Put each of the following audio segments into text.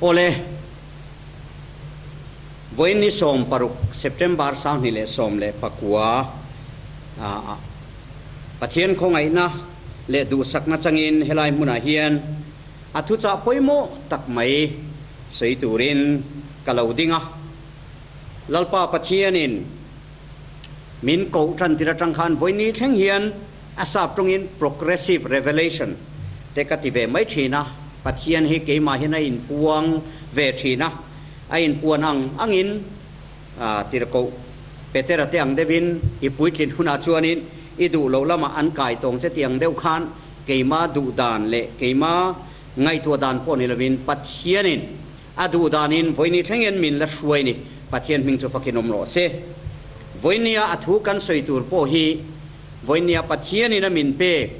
Awle, vawiin ni 16 September 2019 ah Pathian khawngaihna leh duhsakna changin helai hmunah hian a thuchah pawimawh tak mai sawi turin ka lo ding a. Lalpa Pathianin min koh tan tir atang khan vawiin ni thleng hian A sap tawngin progressive revelation te ka ti ve mai thin a, Pathian hi keimah hian a inpuang ve thin a, a inpuan ang angin tirhkoh Petera te ang deuhin i puitlin hunah chuanin i duh loh lamah an kai tawng che ti ang deuh khan keima duh dan leh keima ngaihtuah dan pawh ni lovin Pathianin a duh danin vawiini thlengin min la hruai ni. Pathian hming chu fakin awm rawh se. Vawiinia a thu kan sawi tur pawh hi Vawinia Pathianin a min pek,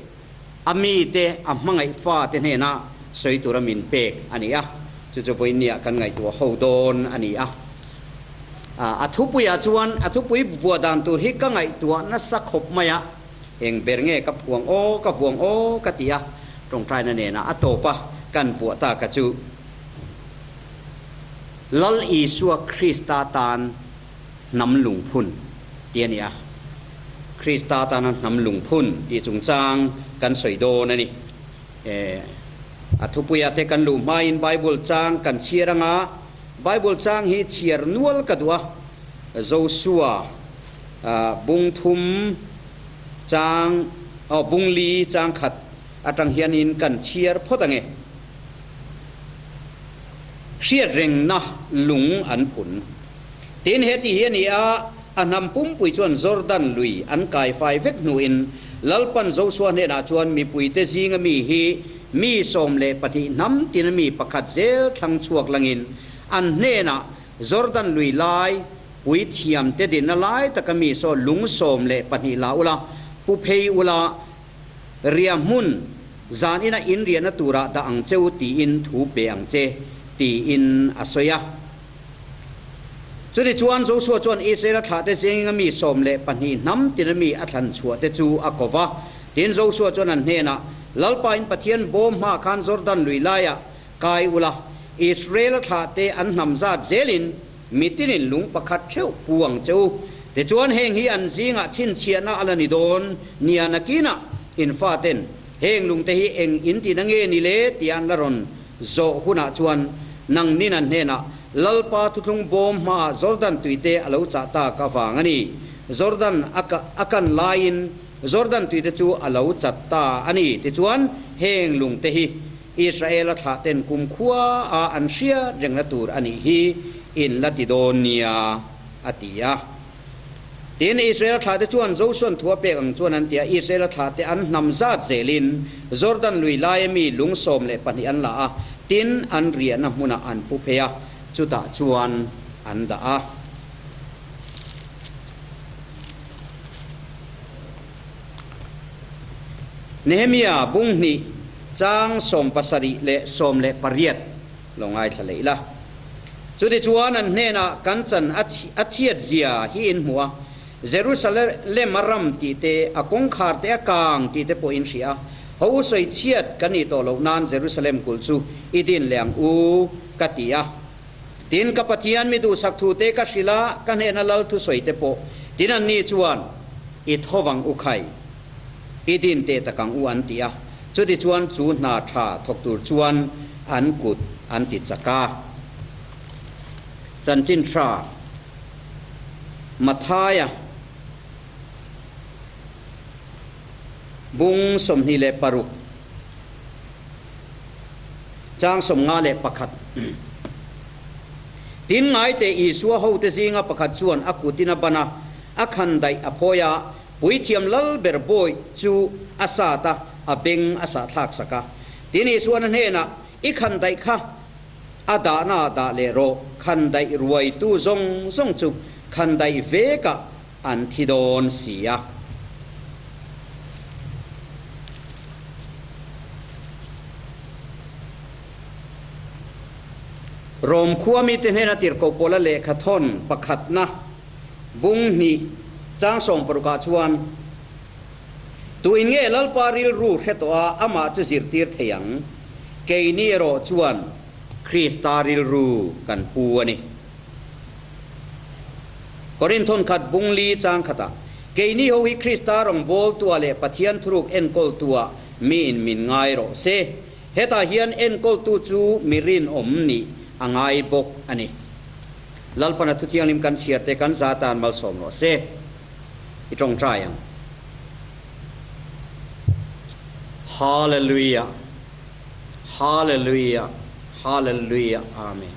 a mite a hmangaih fate hnena sawi tura min pek a ni a, chu chu vawinia kan ngaihtuah ho dawn a ni a. A thupuiah chuan a thupui vuah dan tur hi ka ngaihtuah nasa khawp mai a, eng ber nge ka phuang aw, ka vuang aw ka ti a, tawngtaina nena a tawp a kan vuah ta ka chu Lal Isua Krista tan hnam lungphun tih a ni a, Krista tana hnam lungphun tih chungchang kan sawi dawn a ni. A thupuiah te kan luh hmain Bible chang kan chhiar anga, Bible chang hi chhiar nual ka duh a, Josua bung thum chang, aw bung li chang khat atang hianin kan chhiar phawt ange. Hriatrengna lung an phun. Tin, heti hi a ni a, a hnam pumpui chuan Jordan lui an kai fai vek hnuin Lalpan Josua hnenah chuan mipuite zinga mi hi mi 12 hnam tina mi pakhat zel thlang chhuak langin an hnenah Jordan lui lai puithiamte dinna lai taka mi saw lung 12 la ula, pu phei ula, riah hmun zan ina in riahna turah dah ang cheu tiin thu pe ang che, tiin a sawi a. Chuni chuan Joshua chuan Israela thlahte zinga mi 12 hnam tina mi a thlan chhuahte chu a ko va. Tin, Joshua chuan an hnenah, Lalpa in Pathian bawm hmaah khan Jordan lui laiah kai ula, Israela thlahte an hnam zat zelin mitinin lung pakhat theuh pu ang che u. Tichuan heng hi an zingah chhinchhiahna a la ni dawn nia nakinah in faten heng lungte hi eng in tihna nge ni le tia an la rawn Zawh hunah chuan nang nin an hnenah Lalpa thuthlung bawm hmaah Jordan tuite a lo chah tak avang a ni. Jordan a a kan laiin Jordan tuite chu a lo chat ta a ni. Tichuan, heng lungte hi Israela thlahten kumkhua a an hriat rengna tur a nih hi in la ti dawn nia, a ti a. Tin, Israela thlahte chuan Josua'n thu a pek ang chuan an ti a, Israela thlahte an hnam zat zelin Jordan lui laia mi lung 12 an la a, tin, an riahna hmunah an pu phei a, chutah chuan an dah a. Nehemia bung hnih chang 70 leh 18 lo ngaithla leh ila. Chutichuan an hnenah kan chan a chhiat zia hi in hmu a, Jerusalem a ram tih te, a kawngkhar te a kang tih te pawh in hria a, ho u sawi chhiat kan nih tawh loh nan Jerusalem kulh chu i din leh ang u, ka ti a. Tin, ka Pathian mi duhsak thu te ka hrilh a, ka hnehna lal thusawi te pawh tin an ni chuan i tho vang u khai, i din teh tak ang u an ti a. Chutichuan chu hna tha thawk tur chuan an kut an ti chak a. Chanchin tha Mathaia bung 26 chang 51. Tin ngaite Isua hote zinga pakhat chuan a kutin a ban a, a khan daih a phawi a, Puithiam lal ber bawi chu a sat a, a beng a sah thlak sak a. Tin Isuan a hnenah, I khan daih kha a dahna ah dah leh rawh, khan daih ruaitu zawng zawng chu khan daih vekah an thi dawn si a. Rom khua mite hnena tirhkoh pawla lehkha thawn pakhatna Bung hnih chang 60 ah chuan, Tuin nge Lalpa rilru hre tawh a amah chu zirtir thei ang? Keini erawh chuan Krista rilru kan pu a ni. Korinthon khat bung li chang khatah, Keini ho hi Krista rawngbawltua leh Pathian thuruk enkawltua miin min ngai rawh se. Hetah hian enkawltu chu mi rinawm nih a ngai bawk a ni. Lalpana thuthianghlim kan chhiarte kan za tan malsawm rawh se. I tawngtai ang. Hallelujah Hallelujah Hallelujah Amen.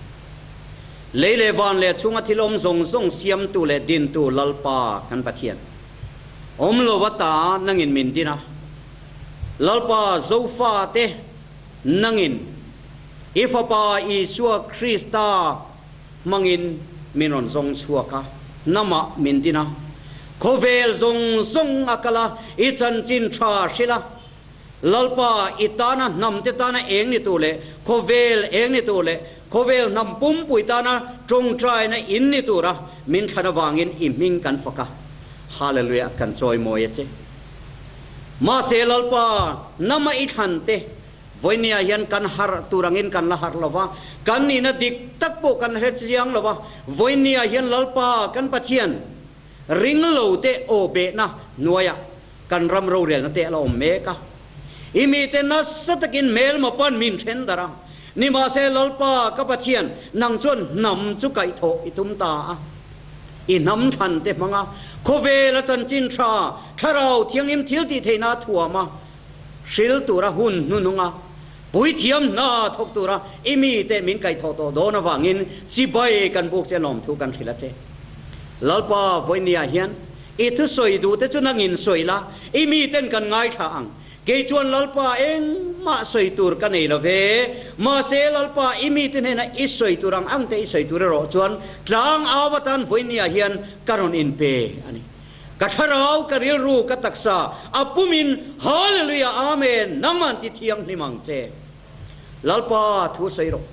Lei leh van leh chhunga thil awm zawng zawng siamtu leh dintu Lalpa kan Pathian. Awm lo ata nangin min din a. Lalpa Zofate nangin i Fapa Isua Krista hmangin min rawn zawng chhuak a, hnamah min din a. Khawvel zawng zawng a kal a, i chanchin tha hrilh a. Lalpa, i tana hnamte tana eng ni tur leh khawvel eng ni tur leh khawvel hnam pumpui tana tawngtaina in ni tura min thlan avangin i hming kan fak a. Hallelujah, kan chawimawi a che. Mahse Lalpa, hnama i thlan te vawinia hian kan harh tur angin kan la harh lo va, kan nihna dik tak pawh kan hre chiang lo va, vawinia hian Lalpa kan Pathian ring lo te aw behna hnuaiah kan ram rorelna te a la awm mek a. I mite nasa takin hmelma pawn min then darh a, nimahse Lalpa ka Pathian nang chuan hnam chu kaihthawh i tum ta a. I hnam thlan te hmanga khawvela chanchin tha thlarau thianghlim thil tih theihna a thuam a, hril tura hun hnuhnung a, puithiam hna thawk tura i mite min kaihthawh tawh dawn avangin chibai kan buk che lawmthu kan hrilh a che. Lalpa vawinia hian i thusawi duh te chu nangin sawi la, i miten kan ngaithla ang. Kei chuan Lalpa engmah sawi tur ka nei lo ve, mahse Lalpa i mite hnena i sawi tur ang ang te i sawi tur erawh chuan tlang au atan vawinia hian ka rawn inpe a ni. Ka thlarau, ka rilru, ka taksa a pumin Hallelujah Amen nangman ti thianghlim ang che. Lalpa thu sawi rawh.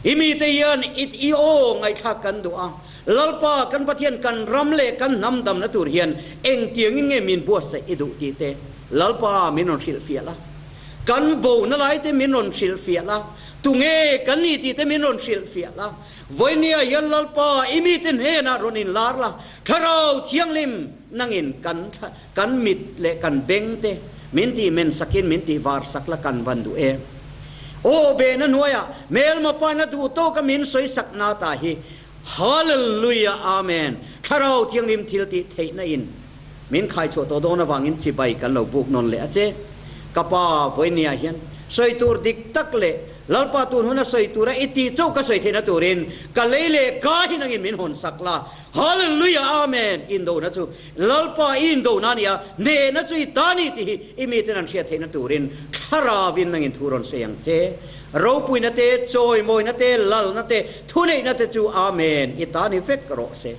I mite hian i i aw ngaihthlak kan duh a, Lalpa kan Pathian kan ram leh kan hnam damna tur hian engtiangin nge min buatsaih i duh tih te Lalpa min rawn hrilhfiah la. Kan bona lai te min rawn hrilhfiah la, tunge kan ni tih te min rawn hrilhfiah la. Vawinia hian Lalpa i mite hnenah rawn inlar la, Thlarau Thianghlim nangin kan kan mit leh kan beng te min tih men sakin min tih var sak la kan van duh em. Aw behna hnuaiah hmelma pana duh tawka min sawi sak na ta hi Hallelujah Amen Thlarau Thianghlim thil tih theihna in min khai chhuah tawh dawn avangin chibai kan lo buk nawn leh a che. Ka pa vawinia hian sawi tur dik tak leh Lalpa tun huna sawi tura i tih chauh ka sawi theihna turin ka lei leh ka hi nangin min hawn sak la. Hallelujah Amen! Indona chu Lalpa i indona a ni a, hnehna chu i ta ni tih hi i miten an hriat theihna turin Thlarauin nangin thu rawn sawi ang che. Ropuina te, chawimawina te, lalna te, thuneihna te chu Amen! I ta ni vek rawh se.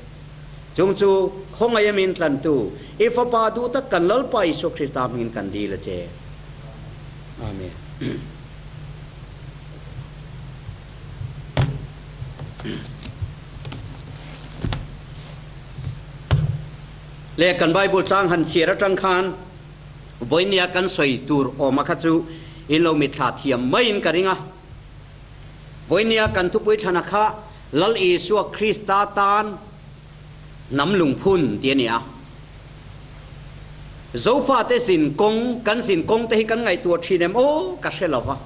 Chung chu khawngaih min tlantu i Fapa duh tak kan Lalpa Isua Krista hmingin kan dil a che. Amen. Le kan Bible chang han chhiar atang khan vawinia kan sawi tur awma kha chu in lo mitthla thiam maiin ka ring a. Vawinia kan thupui thlana kha Lal Isua Krista tan hnam lungphun tih a ni a. Zofate zin kawng, kan zin kawng te hi kan ngaihtuah thin em aw ka hre lo va.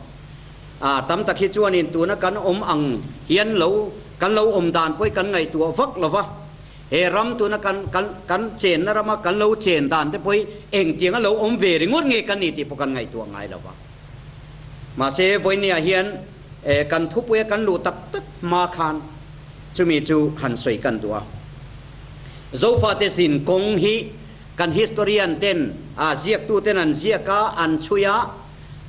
A tam tak hi chuanin tuna kan awm ang hian lo kan lo awm dan pawh hi kan ngaihtuah vak lo va. He ram tuna kan kan kan chenna rama kan lo chen dan te pawh hi engtianga lo awm ve ringawt nge kan ni tih pawh kan ngaihtuah ngai lo va. Mahse vawinia hian kan thupuia kan luh tak tak hma khan chumi chu han sawi kan duh a. Zofate zin kawng hi kan historian ten a ziaktu ten an ziak a, an chhui a,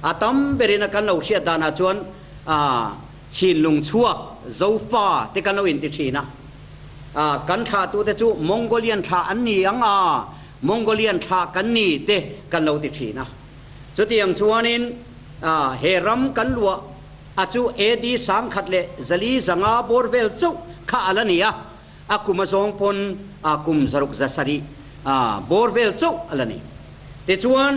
A tam berin a kan lo hriat danah chuan Chinlung chhuak Zofa te kan lo inti thin a. Kan thlahtute chu Mongolian thlah an ni ang a, Mongolian thlah kan ni te kan lo ti thin a. Chutiang chuanin he ram kan luah a chu AD 1000 leh 400 zanga bawr vel chauh kha a la ni a, a kum a zawng pawn kum 670 bawr vel chauh a la ni. Tichuan,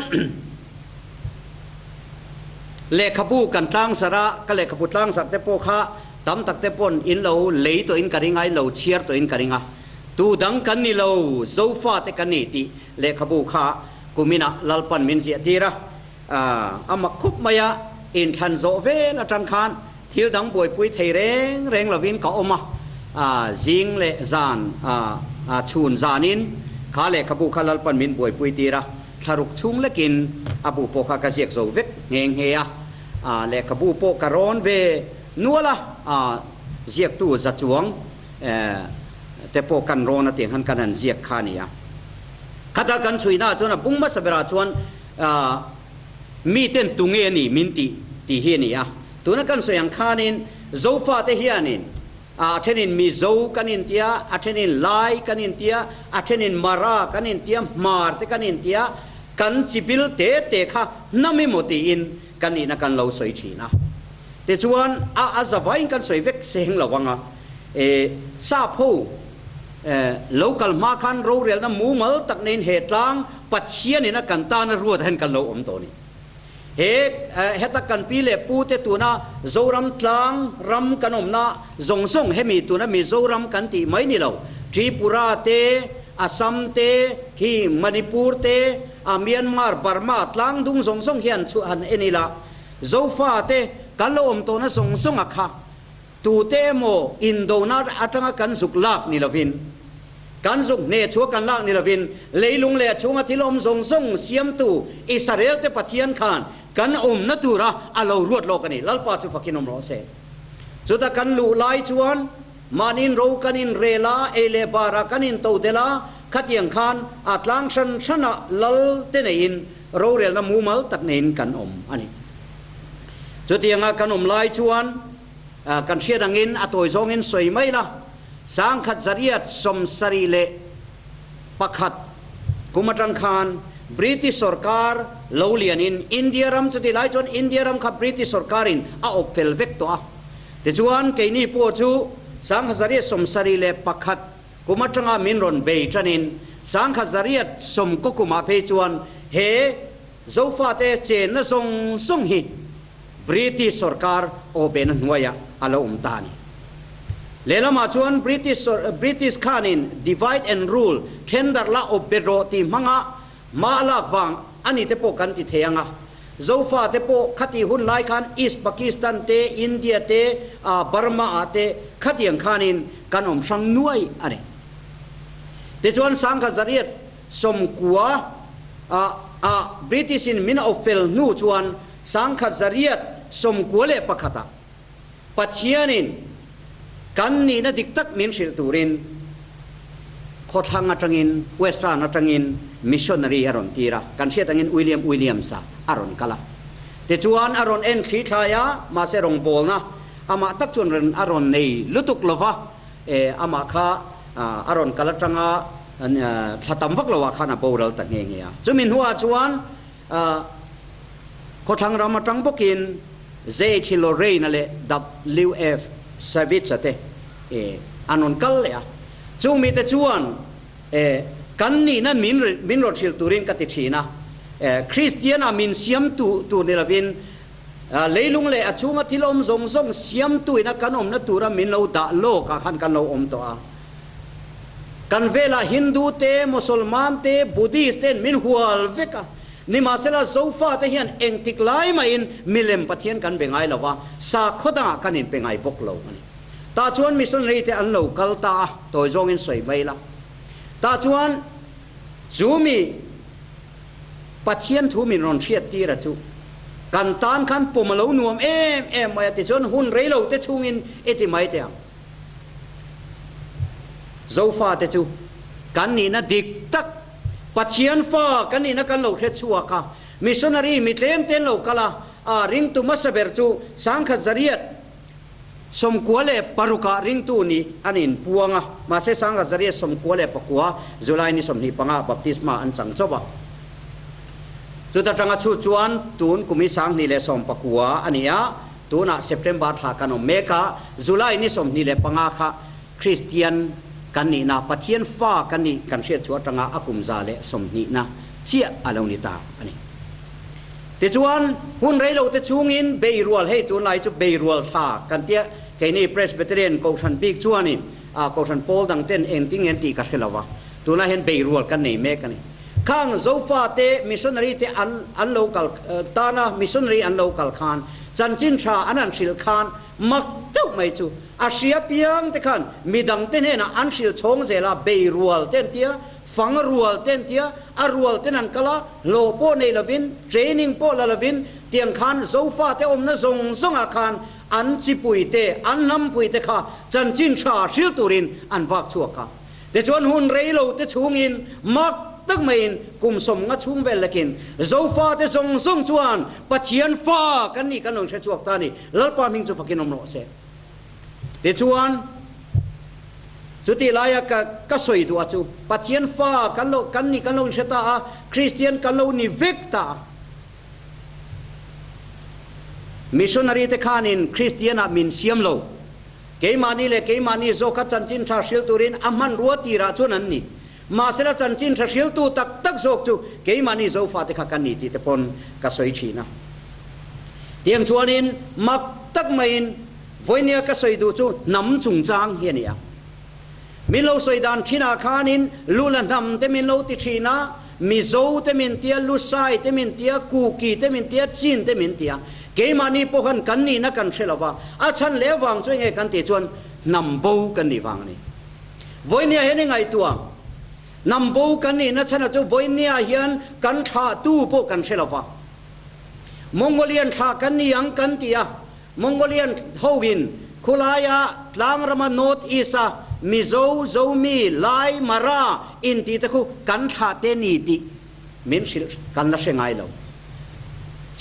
lehkhabu kan tlangzarh a, ka lehkhabu tlangzarh te pawh kha Tam tak te pawn in lo lei tawhin ka ring a, in lo chhiar tawhin ka ring a. Tu dang kan ni lo, Zofa te kan ni tih lehkhabu kha kuminah Lalpan min ziah tir a. A mak khup mai a, inthlan zawh vel atang khan thil dang buaipui thei reng reng lovin ka awm a, zing leh zan chhun zanin kha lehkhabu kha Lalpan min buaipui tir a, thlaruk chhung lekin a bu pawh kha ka ziak zo vek nghe nghe a, lehkhabu pawh ka rawn ve nual a, ziaktu za chuang te pawh kan rawn a tiang khan kan han ziak kha a ni a. Khata kan chhuihnaah chuan a bung hmasa berah chuan Miten tunge a nih min tih tih hi a ni a. Tuna kan sawi ang khanin Zofate hianin a thenin Mizo kan intia, a thenin Lai kan intia, a thenin Mara kan intia, Hmar te kan intia, kan chibil te te kha hnam emaw tiin kan nihna kan lo sawi thin a. Tichuan a a zavaiin kan sawi vek seng lo ang a, e sap ho lo kal hma khan rorelna mumal tak neiin he tlang Pathianin a kan tana ruat hian kan lo awm tawh a ni. He heta kan pi leh pu te tuna Zoram tlang ram kan awmna zawng zawng hemi tuna Mizoram kan tih mai ni lo, Tripura te, Assam te, khi Manipur te, a Myanmar, Burma tlang dung zawng zawng hian chhuah han en ila Zofa te kan lo awm tawhna zawng zawng a kha Tute emaw indona atanga kan zuk lak ni lovin, kan zuk hneh chhuah kan lak ni lovin, leilung leh a chhunga thil awm zawng zawng siamtu Israel te Pathian khan kan awmna tura a lo ruat lawk a ni. Lalpa chu fakin awm rawh se. Chuta kan luh lai chuan mahniin ro kan inrel a, ei leh barah kan intodelh a, khatiang khan a tlang hran hranah lal te neiin rorelna mumal tak neiin kan awm a ni. Chutianga kan awm lai chuan kan hriat angin a tawi zawngin sawi mai la, sangkhat zariat 71 kum atang khan British sorkar lo lianin India ram chuti lai chuan India ram kha British sorkarin a awp fel vek tawh a. Tichuan keini pawh chu sangkhat zariat 71 kum atanga min rawn bei tanin sangkhat zariat 90 kumah phei chuan he Zofate chenna zawng zawng hi British sorkar awpehna hnuaiah a lo awm ta a ni. Lehlamah chuan British British khanin divide and rule, then darh la awp bet rawh tih hmanga hma a lak vang a ni te pawh kan ti thei ang a. Zofate pawh khatih hun lai khan East Pakistan te, India te, Burma ah te khatiang khanin kan awm hrang nuai a ni. Tichuan sangkhat zariat 90 ah ah British in min awp fel hnu chuan 1991 ah Pathianin kan nihna dik tak min hrilh turin khawthlang atangin, Western atangin missionary a rawn tir a, kan hriat angin William Williams-a a rawn kal a. Tichuan a rawn en thli thlai a, mahse rawngbawlna amah tak chuan a rawn nei lutuk lova, amah kha a rawn kal atanga thla tam vak loah khan a boral ta nghe nghe a. Chumi hnuah chuan khawthlang ram atang bawkin JH Lorraine-a leh WF Savitz-a te an rawn kal leh a. Chung mite chuan kan nihna min rawn hrilh turin ka ti thin a. Kristian-a min siam tur ni lovin leilung leh a chhunga thil awm zawng zawng siamtuina kan awmna tura min lo dah lawkah khan kan lo awm tawh a. Kan velah Hindu te, Mosolman te, Buddhist te'n min hual vek a. Nimahsela Zofa te hian engtik lai mahin milem Pathian kan be ngai lo va, sakhaw dangah kan inpe ngai bawk lo a ni. Tah chuan missionary te an lo kal ta a, tawi zawngin sawi mai la. Tah chuan chu mi Pathian thu min rawn hriat tir a chu kan tan khan pawm a lo nuam em em mai a, tichuan hun rei lo te chhungin i ti mai teh ang. Zofate chu kan nihna dik tak, Pathian fa kan nihna kan lo hre chhuak a, missionary mi tlem te an lo kal a, a ringtu hmasa ber chu 1996 ah ringtu nih an inpuang a, mahse 1999 July ni 25 baptisma an chang chauh a. Chuta tanga chhut chuan tun kum hi 2019 a ni a, Tunah September thla kan awm mek a, July ni 25 kha Kristian kan nihna, Pathian fa kan nih kan hriat chhuah atanga a kum 120na chiah a lo ni ta a ni. Tichuan, hun reilo te chhungin beirual, hei tunlai chu beirual thla kan tia, Keini Presbyterian Kohhran bik chuanin Kohhran pawl dang ten engtin nge an tih ka hre lo va, tunah hian beirual kan nei mek a ni. Khang Zofate missionary te an an lo kal tana missionary an lo kal khan chanchin tha an han hrilh khan mak deuh mai chu a hria piang te khan midang te hnenah an hrilh chhawng zel a, beirual te an tia, fang rual te an tia, a rual ten an kal a, hlawh pawh nei lovin, training pawh la lovin tiang khan Zofate awmna zawng zawngah khan an chipui te, an hnampui te kha chanchin tha hrilh turin an vak chhuak a. Tichuan hun rei lo te chhungin mak tak maiin kum 50 chhung vel lekin Zofa te zawng zawng chuan Pathian fa kan nih kan lo inhre chhuak ta a ni. Lalpa hming chu fakin awm rawh se. Tichuan chutih laia ka ka sawi duh a chu Pathian fa kan lo kan nih kan lo inhre ta a, Kristian kan lo ni vek ta a. Missionary te khanin Kristian ah min siam lo. Keimahni leh keimahni zawka chanchin tha hril turin a hmanrua tirah chuan an ni. Mahsela chanchin tha hriltu tak tak zawk chu keimahni Zofate kha kan ni tih te pawn ka sawi thin a. Tiang chuanin mak tak maiin vawinia ka sawi duh chu hnam chungchang hi a ni a. Min lo sawi dan thinah khanin Lula hnam te min lo ti thin a, Mizo te min tia, Lusai te min tia, Kuki te min tia, Chin te min tia. Keimahni pawh khan kan nihna kan hre lo va, a chhan leh avang chu enge kan tih chuan hnam bo kan nih vang a ni. Vawinia hian i ngaihtuah, hnam bo kan nihna chhanah chu vawinia hian kan thlahtu pawh kan hre lo va. Mongolian thlah kan ni ang kan ti a, Mongolian hoin khulaia tlangrama North East-a Mizo, Zomi, Lai, Mara inti te khu kan thlah te ni tih min hrilh kan la hre ngai lo.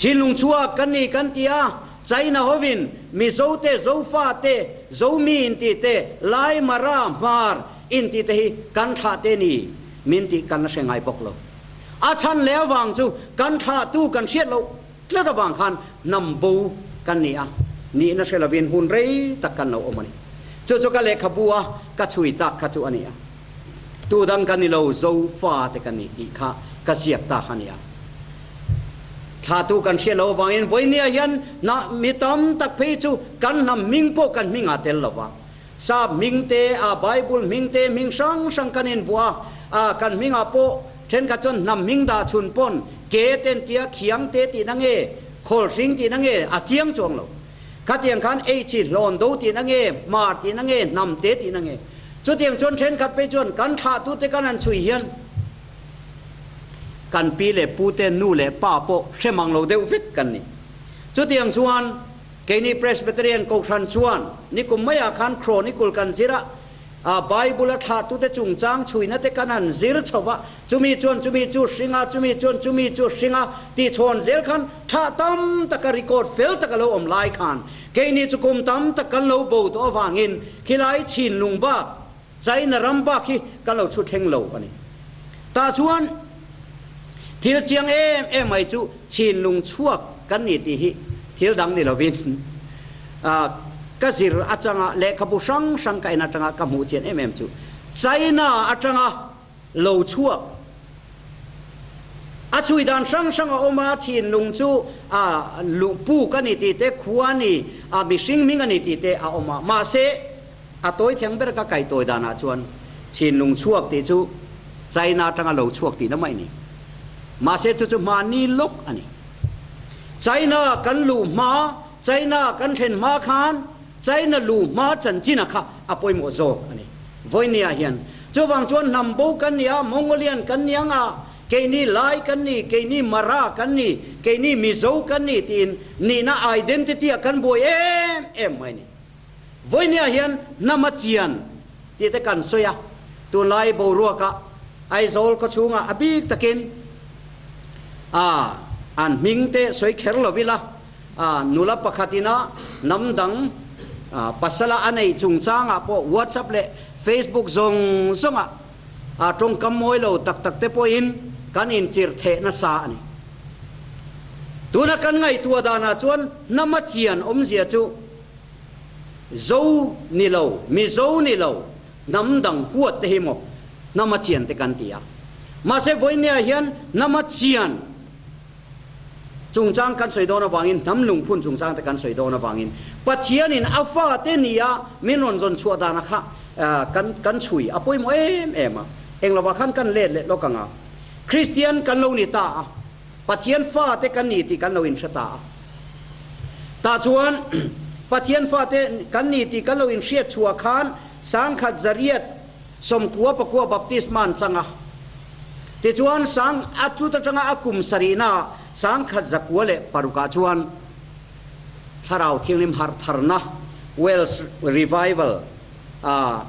Chinlung chhuak kan ni kan ti a, China hovin Mizo te, Zofa te, Zomi inti te, Lai, Mara, Hmar inti te hi kan thlah te ni min tih kan la hre ngai bawk lo. A chhan leh avang chu kan thlahtu kan hriat loh Tlat avang khan hnam bo kan ni a, nihna hre lovin hun rei tak kan lo awm a ni. Chu chu ka lehkhabu a ka chhui tak kha chu a ni a. Tu dang kan ni lo, Zo fa te kan ni tih kha ka ziak tak a ni a. Thlahtu kan hriat loh avangin vawinia hian hna mi tam tak phei chu kan hnam hming pawh kan hming ah tel lo va. Sap hming te, a Bible hming te, hming hrang hrang kan invuah a, a kan hmingah pawh thenkhat chuan hnam hming dah chhun pawn ke ten tia khiang te tihna nge, khawl hring tihna nge a chiang chuang lo. Khatiang khan ei chi hlawn do tihna nge, hmar tihna nge, hnam te tihna nge. Chutiang chuan thenkhat phei chuan kan thlahtute kan han chhui hian kan pi leh pu te nu leh pa pawh hre mang lo deuh vek kan ni. Chutiang chuan Keini Presbyterian Kohhran chuan nikum maiah khan Chronicle kan zir a, a Bible a thlahtute chungchang chhuina te kan han zir chho va, chumi chuan chumi chu hring a, chumi chuan chumi chu hring a tih chhawn zel khan thlah tam taka record fel taka lo awm lai khan keini chu kum tam tak kan lo bo tawh avangin khilai chhinlung bak China ram bak hi kan lo chhu thleng lo a ni. Tah chuan thil chiang em em mai chu chhinlung chhuak kan ni tih hi thil dang ni lovin ka zir atanga lehkhabu hrang hrang ka en atanga ka hmuh chian em em chu China atanga lo chhuak a chhui dan hrang hrang a awm a, chhinlung chu puk a ni tih te, khua a ni, mihring hming a ni tih te a awm a, mahse A tawi theng ber ka kai tawi danah chuan Chinlung chhuak tih chu China atanga lo chhuak tihna mai a ni. Mahse chu chu hmahni lawk a ni. China kan luh hma, China kan thlen hma khan China luh hma chanchina kha a pawimawh zawk a ni. Vawinia hian chuvang chuan hnam bo kan ni a, Mongolian kan ni ang a, keini Lai kan ni, keini Mara kan ni, keini Mizo kan ni tiin nihna identity ah kan buai em em mai a ni. Vawinia hian hnam a chian tih te kan sawi a, tunlai boruakah Aizawl khawchhungah a bik takin a an hming te sawi kher lo ila, a nula pakhat ina hnam dang pasala a neih chungchangah pawh WhatsApp leh Facebook zawng zawngah a tawngkam mawi lo tak tak te pawhin kan inchirh theh nasa a ni. Tuna kan ngaihtuah danah chuan hnam a chian awmzia chu Zo ni lo, Mizo ni lo, hnam dang huat te hi maw hnam a chian te kan ti a. Mahse vawinia hian hnam a chian chungchang kan sawi dawn avangin, hnam lungphun chungchang te kan sawi dawn avangin. Pathianin a fate nia min rawn zawn chhuah dana kha kan kan chhui a pawimawh em em a. Englovah khan kan let leh lawk ang a. Kristian kan lo ni ta a, Pathian fate kan ni tih kan lo inhre ta a. Tah chuan Pathian fate kan ni tih kan lo inhriat chhuah khan sangkhat zariat 90 pakua baptisma an chang a. Tichuan sang a chut atanga a kum sarihna 1906 ah chuan Thlarau Thianghlim harh tharna, Welsh Revival, a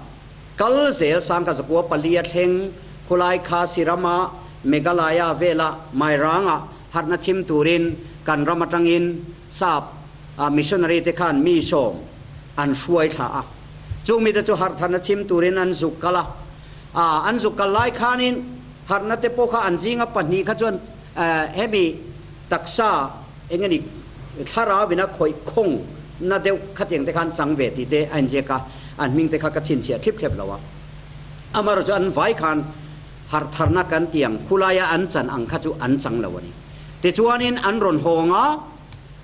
kal zel 1904 a thleng khulai Khasi rama Meghalaya vela Mairanga harhna chhim turin kan ram atangin sap missionary te khan mi sawm an hruai thla a. Chung mite chu harh tharna chhim turin an zuk kal a. An zuk kal lai khanin harhna te pawh kha an zinga pahnih kha chuan hemi taksa eng nge ni thlarau ina khawih khawng na deuh khatiang te khan chang ve tih te a inziak a, an hming te kha ka chhinchhiah thlip thlep lo a. Amaherawhchu chu an vai khan harh tharna kan ti ang, khulaia an chan ang kha chu an chang lo a ni. Tichuanin an rawn hawng a,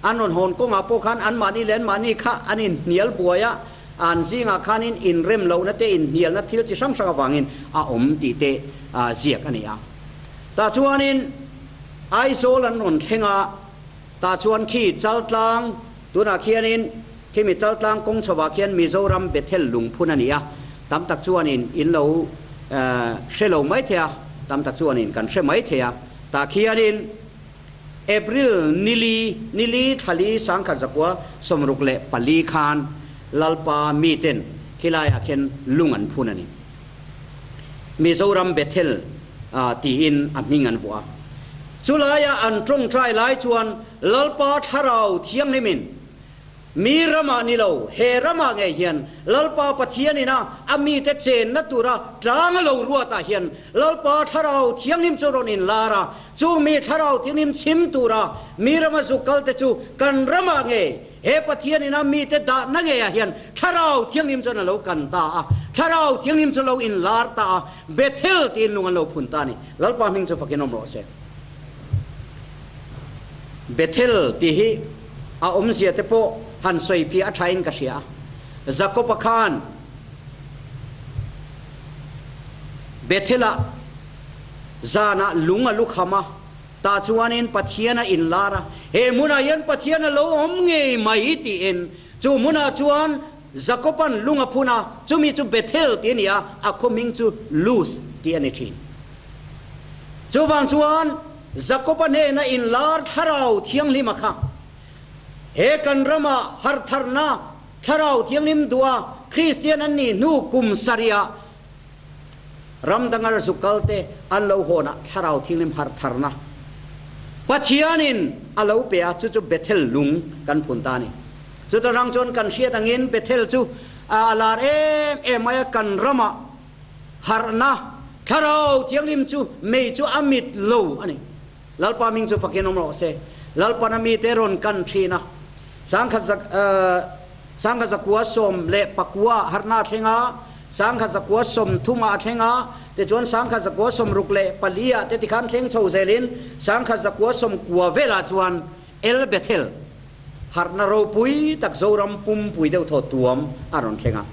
an rawn hawn kawngah pawh khan anmahni leh anmahni kha an inhnial buai a, an zingah khanin inrem lohna te inhnialna thil chi hrang hrang avangin a awm tih te ziak a ni a. Tah chuanin Aizawl an rawn thleng a, tah chuan khi Chaltlang, tunah khianin khimi Chaltlang kawng chhovah khian Mizoram Bethel lungphun a ni a, tam tak chuanin in lo hre lo mai thei a, tam tak chuanin kan hre mai thei a, tah khianin April nili, nili thlali 1964 khan Lalpa miten khilaiah khian lung an phun a ni. Mizoram Bethel tiin a hming an vuah a. Chulaia an tawngtai lai chuan Lalpa Thlarau Thianghlimin, Mi ramah ni lo, he ramah ngei hian Lalpa Pathianin a a mite chenna tura tlang a lo ruatah hian Lalpa Thlarau Thianghlim chu rawn inlar a, chung mi Thlarau Thianghlim chhim tura mi rama zuk kalte chu kan ramah ngei He Pathian ina mite dahna ngeiah hian Thlarau Thianghlim chuan a lo kan ta a, Thlarau Thianghlim chu lo inlar ta a, Bethel tiin lung an lo phun ta a ni. Lalpa hming chu fakin awm rawh se. Bethel tih hi a awmzia te pawh han sawi fiah a thain ka hria a. Jakob-a khan Bethel-ah zanah lung a lukham a, Tah chuanin Pathian a inlar a, he hmunah hian Pathian a lo awm ngei mai tiin chu hmunah chuan Jakoban lung a phun a, chumi chu Bethel tih a ni a, a khaw hming chu Luz tih a ni thin. Chuvang chuan Jakoba hnena inlar Thlarau Thianghlima kha he kan rama harhtharna Thlarau Thianghlim duha Kristian an nih hnu kum sarihah Ram dangar zu kal te an lo hawnah Thlarau Thianghlim harh tharna Pathianin a lo pe a, chu chu Bethel lung kan phun ta a ni. Chuta rang chuan kan hriat angin Bethel chu a lar em em mai a, kan ramah harhna Thlarau Thianghlim chu mei chu a mit lo a ni. Lalpa hming chu fakin awm rawh se. Lalpana mite rawn kan thin a, 1000 zak 1919 harhna a thleng a, 1930 ah a thleng a, tichuan 1964 ah te tikhan thleng chho zelin 1990 velah chuan El Bethel harhna ropui tak Zoram pumpui deuh thaw tuam a rawn thleng a.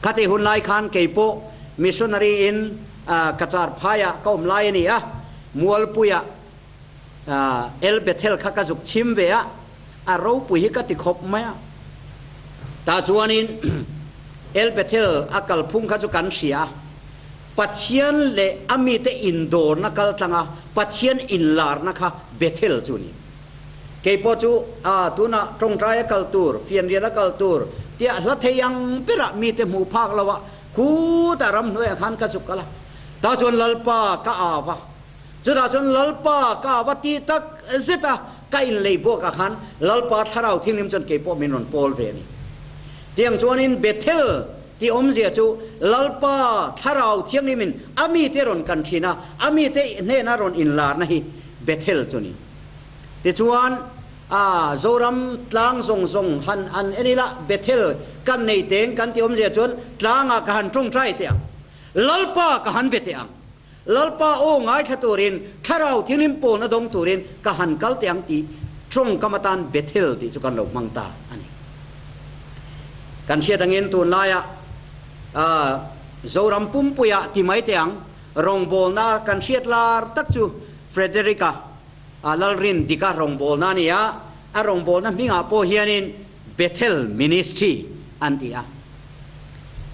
Khatih hun lai khan keipawh missionary in ka char phaiah ka awm lai a ni a, Mualpuiah El Bethel kha ka zuk chhim ve a, a ropui hi ka ti khawp mai a. Tah chuanin El Bethel a kalphung kha chu kan hria a, Pathian leh a mite indawrna kal tlang a, Pathian inlarna kha Bethel chu a ni. Keipawh chu a tunah tawngtai a kal tur, fianrial a kal tur tia hla thei ang berah mite hmuh phak lo a, khutah ramhnuaiah khan ka zuk kal a. Tah chuan Lalpa ka au a. Chutah chuan Lalpa ka va ti tak zet a, ka inlei buakah khan Lalpa Thlarau Thianghlim chuan kei pawh min rawn pawl ve a ni. Tiang chuanin Bethel tih awmzia chu Lalpa Thlarau Thianghlimin a mite rawn kan thin a, a mite hnena rawn inlarna hi Bethel chu a ni. Tichuan, a Zoram tlang zawng zawng han an en ila Bethel kan nei teng kan tih awmzia chuan tlangah ka han tawngtai teh ang, Lalpa ka han be teh ang. Lalpa aw ngaithla turin, Thlarau Thianghlim pawlna dawng turin ka han kal teh ang tih tawngkam atan Bethel tih chu kan lo hmang ta a ni. Kan hriat angin tunlaia Zoram pumpuia ti mai teh ang, rawngbawlna kan hriat lar tak chu Frederick-a Lalrin Dika rawngbawlna a ni a, a rawngbawlna hmingah pawh hianin Bethel Ministry an ti a.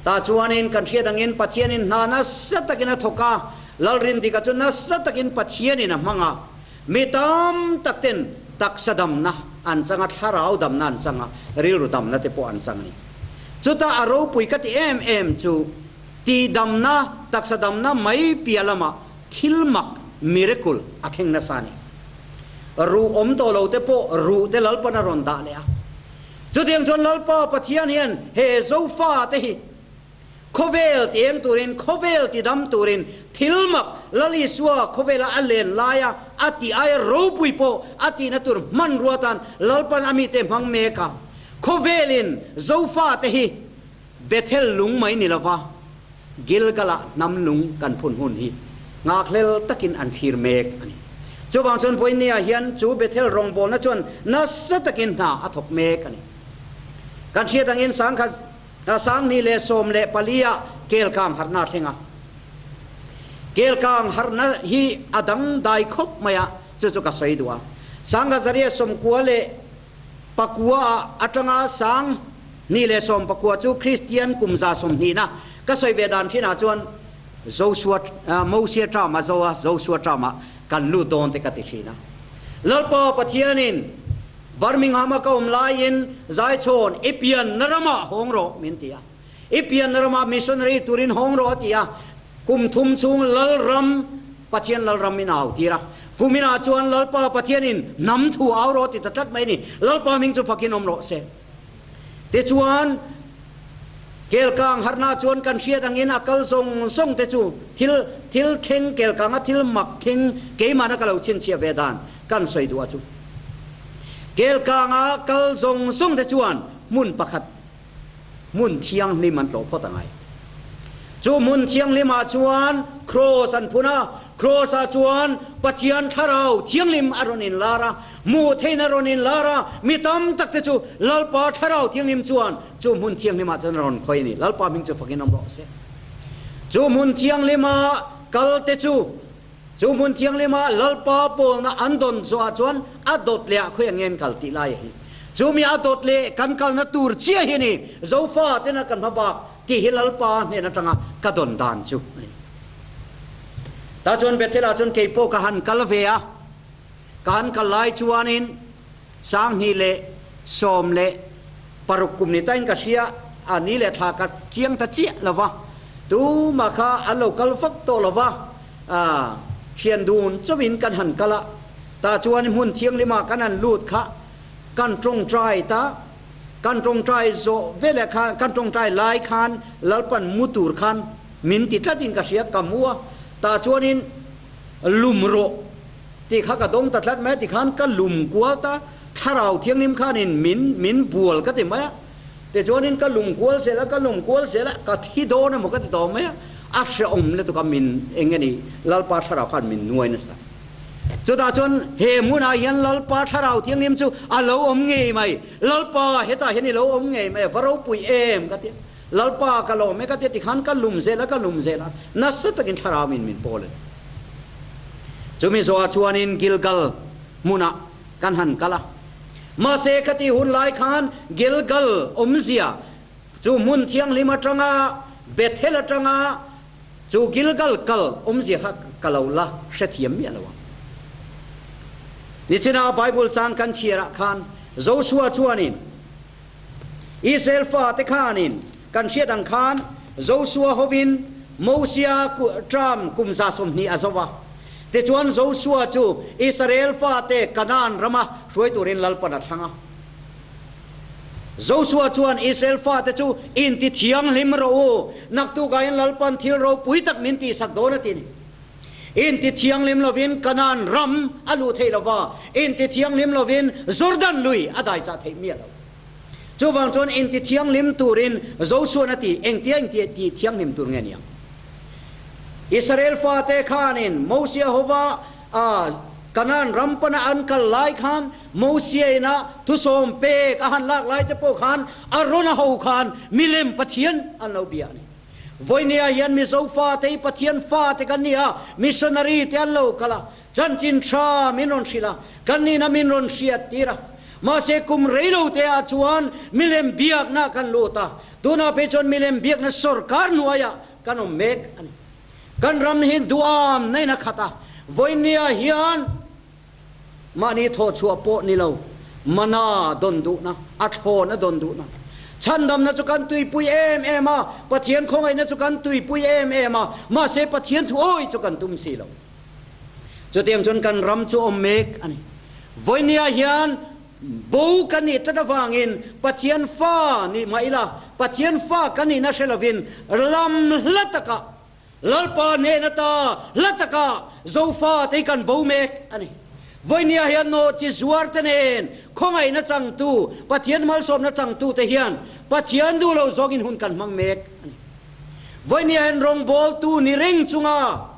Tah chuanin kan hriat angin Pathianin hna nasa takin a thawk a, Lalrin Dika chu nasa takin Pathianin a hmang a. Mi tam tak ten taksa damna an chang a, thlarau damna an chang a, rilru damna te pawh an chang a ni. Chutah a ropui ka ti em em chu tihdamna, taksa damna mai piah lamah thil mak, miracle, a thleng nasa a ni. Ruh awm tawh lo te pawh ruh te Lalpan a rawn dah leh a. Chutiang chuan Lalpa Pathian hian he Zofa te hi Khawvel ti eng turin, khawvel ti dam turin thil mak Lal Isua khawvela a len laia a tih aia ropui pawh a tihna tur hmanrua tan Lalpan a mite hmang mek a. Khawvelin Zofate hi Bethel lung mai ni lova Gilgal-ah hnam lung kan phun hun hi nghakhlel takin an thlir mek a ni. Chuvang chuan vawinia hian chu Bethel rawngbawlna chuan nasa takin hna a thawk mek a ni. Kan hriat angin sangkhat A 2014 ah Kelkang harhna a thleng a. Kelkang harhna hi a dangdai khawp mai a, chu chu ka sawi duh a. 1999 ah atanga 2019 chu Kristian kum 20 na ka sawi ve dan thinah chuan Joshua Mosia term a zo a, Joshua term ah kan lut dawn te ka ti thin a. Lalpa Pathianin Birmingham-a ka awm laiin Zaichhawn, I pianna ramah hawng rawh, min ti a. I pianna ramah missionary turin hawng rawh a ti a. Kum thum chhung Lalram, Pathian Lalram min au tir a. Kuminah chuan Lalpa Pathianin hnam thu au rawh a ti ta tlat mai ni. Lalpa hming chu fakin awm rawh se. Tichuan, Kelkang harhna chuan kan hriat angin a kal zawng zawng te chu thil thil thleng kelkanga thil mak thleng keimahna ka lo chhinchhiah ve dan kan sawi duh a chu. Kelkanga kal zawng zawng te chuan hmun pakhat hmun thianghlim an tlawh phawt a ngai. Chu hmun thianghlimah chuan Kraws an phun a, Kraws-ah chuan Pathian Thlarau Thianghlim a rawn inlar a, hmuh theihna a rawn inlar a, mi tam tak te chu Lalpa Thlarau Thianghlim chuan chu hmun thianghlimah chuan a rawn khawih a ni. Lalpa hming chu fakin awm rawh se. Chu hmun thianghlima kal te chu Chu hmun thianghlima Lalpa pawlna an dawn zawhah chuan a dawt leh ah khawi ang nge an kal tih lai a hi. Chu mi a dawt leh kan kalna tur chiah hi a ni, Zofa tena kan hma bak tih hi Lalpa hnen atanga ka dawn dan chu a ni. Tah chuan Bethel ah chuan kei pawh ka han kal ve a, ka han kal lai chuanin 2016 kum ni tain ka hria a, ni leh thla ka chiang ta chiah lo va, tumah kha an lo kal vak tawh lo va, A thian dun chauhin kan han kal a, tah chuan hmun thianghlimah kan han lut kha kan tawngtai ta, kan tawngtai zawh veleh khan, kan tawngtai lai khan Lalpan mu tur khan min ti tlatin ka hria, ka mu a, tah chuanin lum rawh tih kha ka dawng ta tlat mai a, tikhan ka lum kual ta, thlarau thianghlim khanin min min bual ka ti mai a. Tichuanin ka lung kual zel a, ka lung kual zel a, ka thi dawn emaw ka ti tawh mai a, a hrehawm lutuk a, min eng nge ni Lalpa Thlarau khan min nuai nasa. Chutah chuan he hmunah hian Lalpa Thlarau Thianghlim chu a lo awm ngei mai, Lalpa hetah hian i lo awm ngei mai, va ropui em ka ti a, Lalpa ka lawm e ka ti a, tikhan ka lum zel a, ka lum zel a, nasa takin Thlarau min min pawl a ni. Chumi zawhah chuanin Gilgal hmunah kan han kal a. Mahse khati hun lai khan Gilgal awmzia chu hmun thianghlim atanga Bethel atanga chu Gilgal kal awmzia kha ka lo la hrethiam miah lo ang. Nichina Bible chang kan chhiarah khan Joshua chuanin Israel fate khanin kan hriat ang khan Joshua hovin Mosia term kum 20 a zo a. Tichuan Joshua chu Israel fate Kanaan rama hruai turin Lalpan a thlang a. Joshua chuan Israel fate chu inti thianghlim rawh u, naktukah hian Lalpan thil ropui tak min tihsak dawn a ti a ni. Inti thianghlim lovin Kanaan ram a luh theih lova, inti thianghlim lovin Jordan lui a daichah theih miah lo. Chuvang chuan inti thianghlim turin Joshua-n a ti, engtia inti ti thianghlim tur nge niang? Israel fate khanin Mosia hova a Kanaan ram pana an kal lai khan Mosia ina thusawm pek a han lak lai te pawh khan Arona ho khan milem pathian an lo bia a ni. Vawinia hian Mizo fate hi Pathian fate kan ni a, missionary te an lo kal a, chanchin tha min rawn hrilh a, kan nihna min rawn hriat tir a. Mahse kum reilo te ah chuan milem biakna kan lut a, tunah phei chuan milem biakna sorkar hnuaiah kan awm mek a ni. Kan ram hi duham na in a khat a, vawinia hian mahni thawhchhuah pawh ni lo, mana dawn duhna, a thlawn a dawn duhna. Chhandamna chu kan tuipui em em a, Pathian khawngaihna chu kan tuipui em em a, mahse Pathian thu awih chu kan tum si lo. Chutiang chuan kan ram chu awm mek a ni. Vawinia hian bo kan nih tlat avangin Pathian fa nih mah ila, Pathian fa kan nihna hre lovin lam hla takah, Lalpa hnen ata hla takah Zofa te hi kan bo mek a ni. Vawinia hian nawhchi zuar te nen khawngaihna changtu, Pathian malsawmna changtu te hian Pathian duh lo zawngin hun kan hmang mek a ni. Vawinia hian rawngbawltu ni reng chunga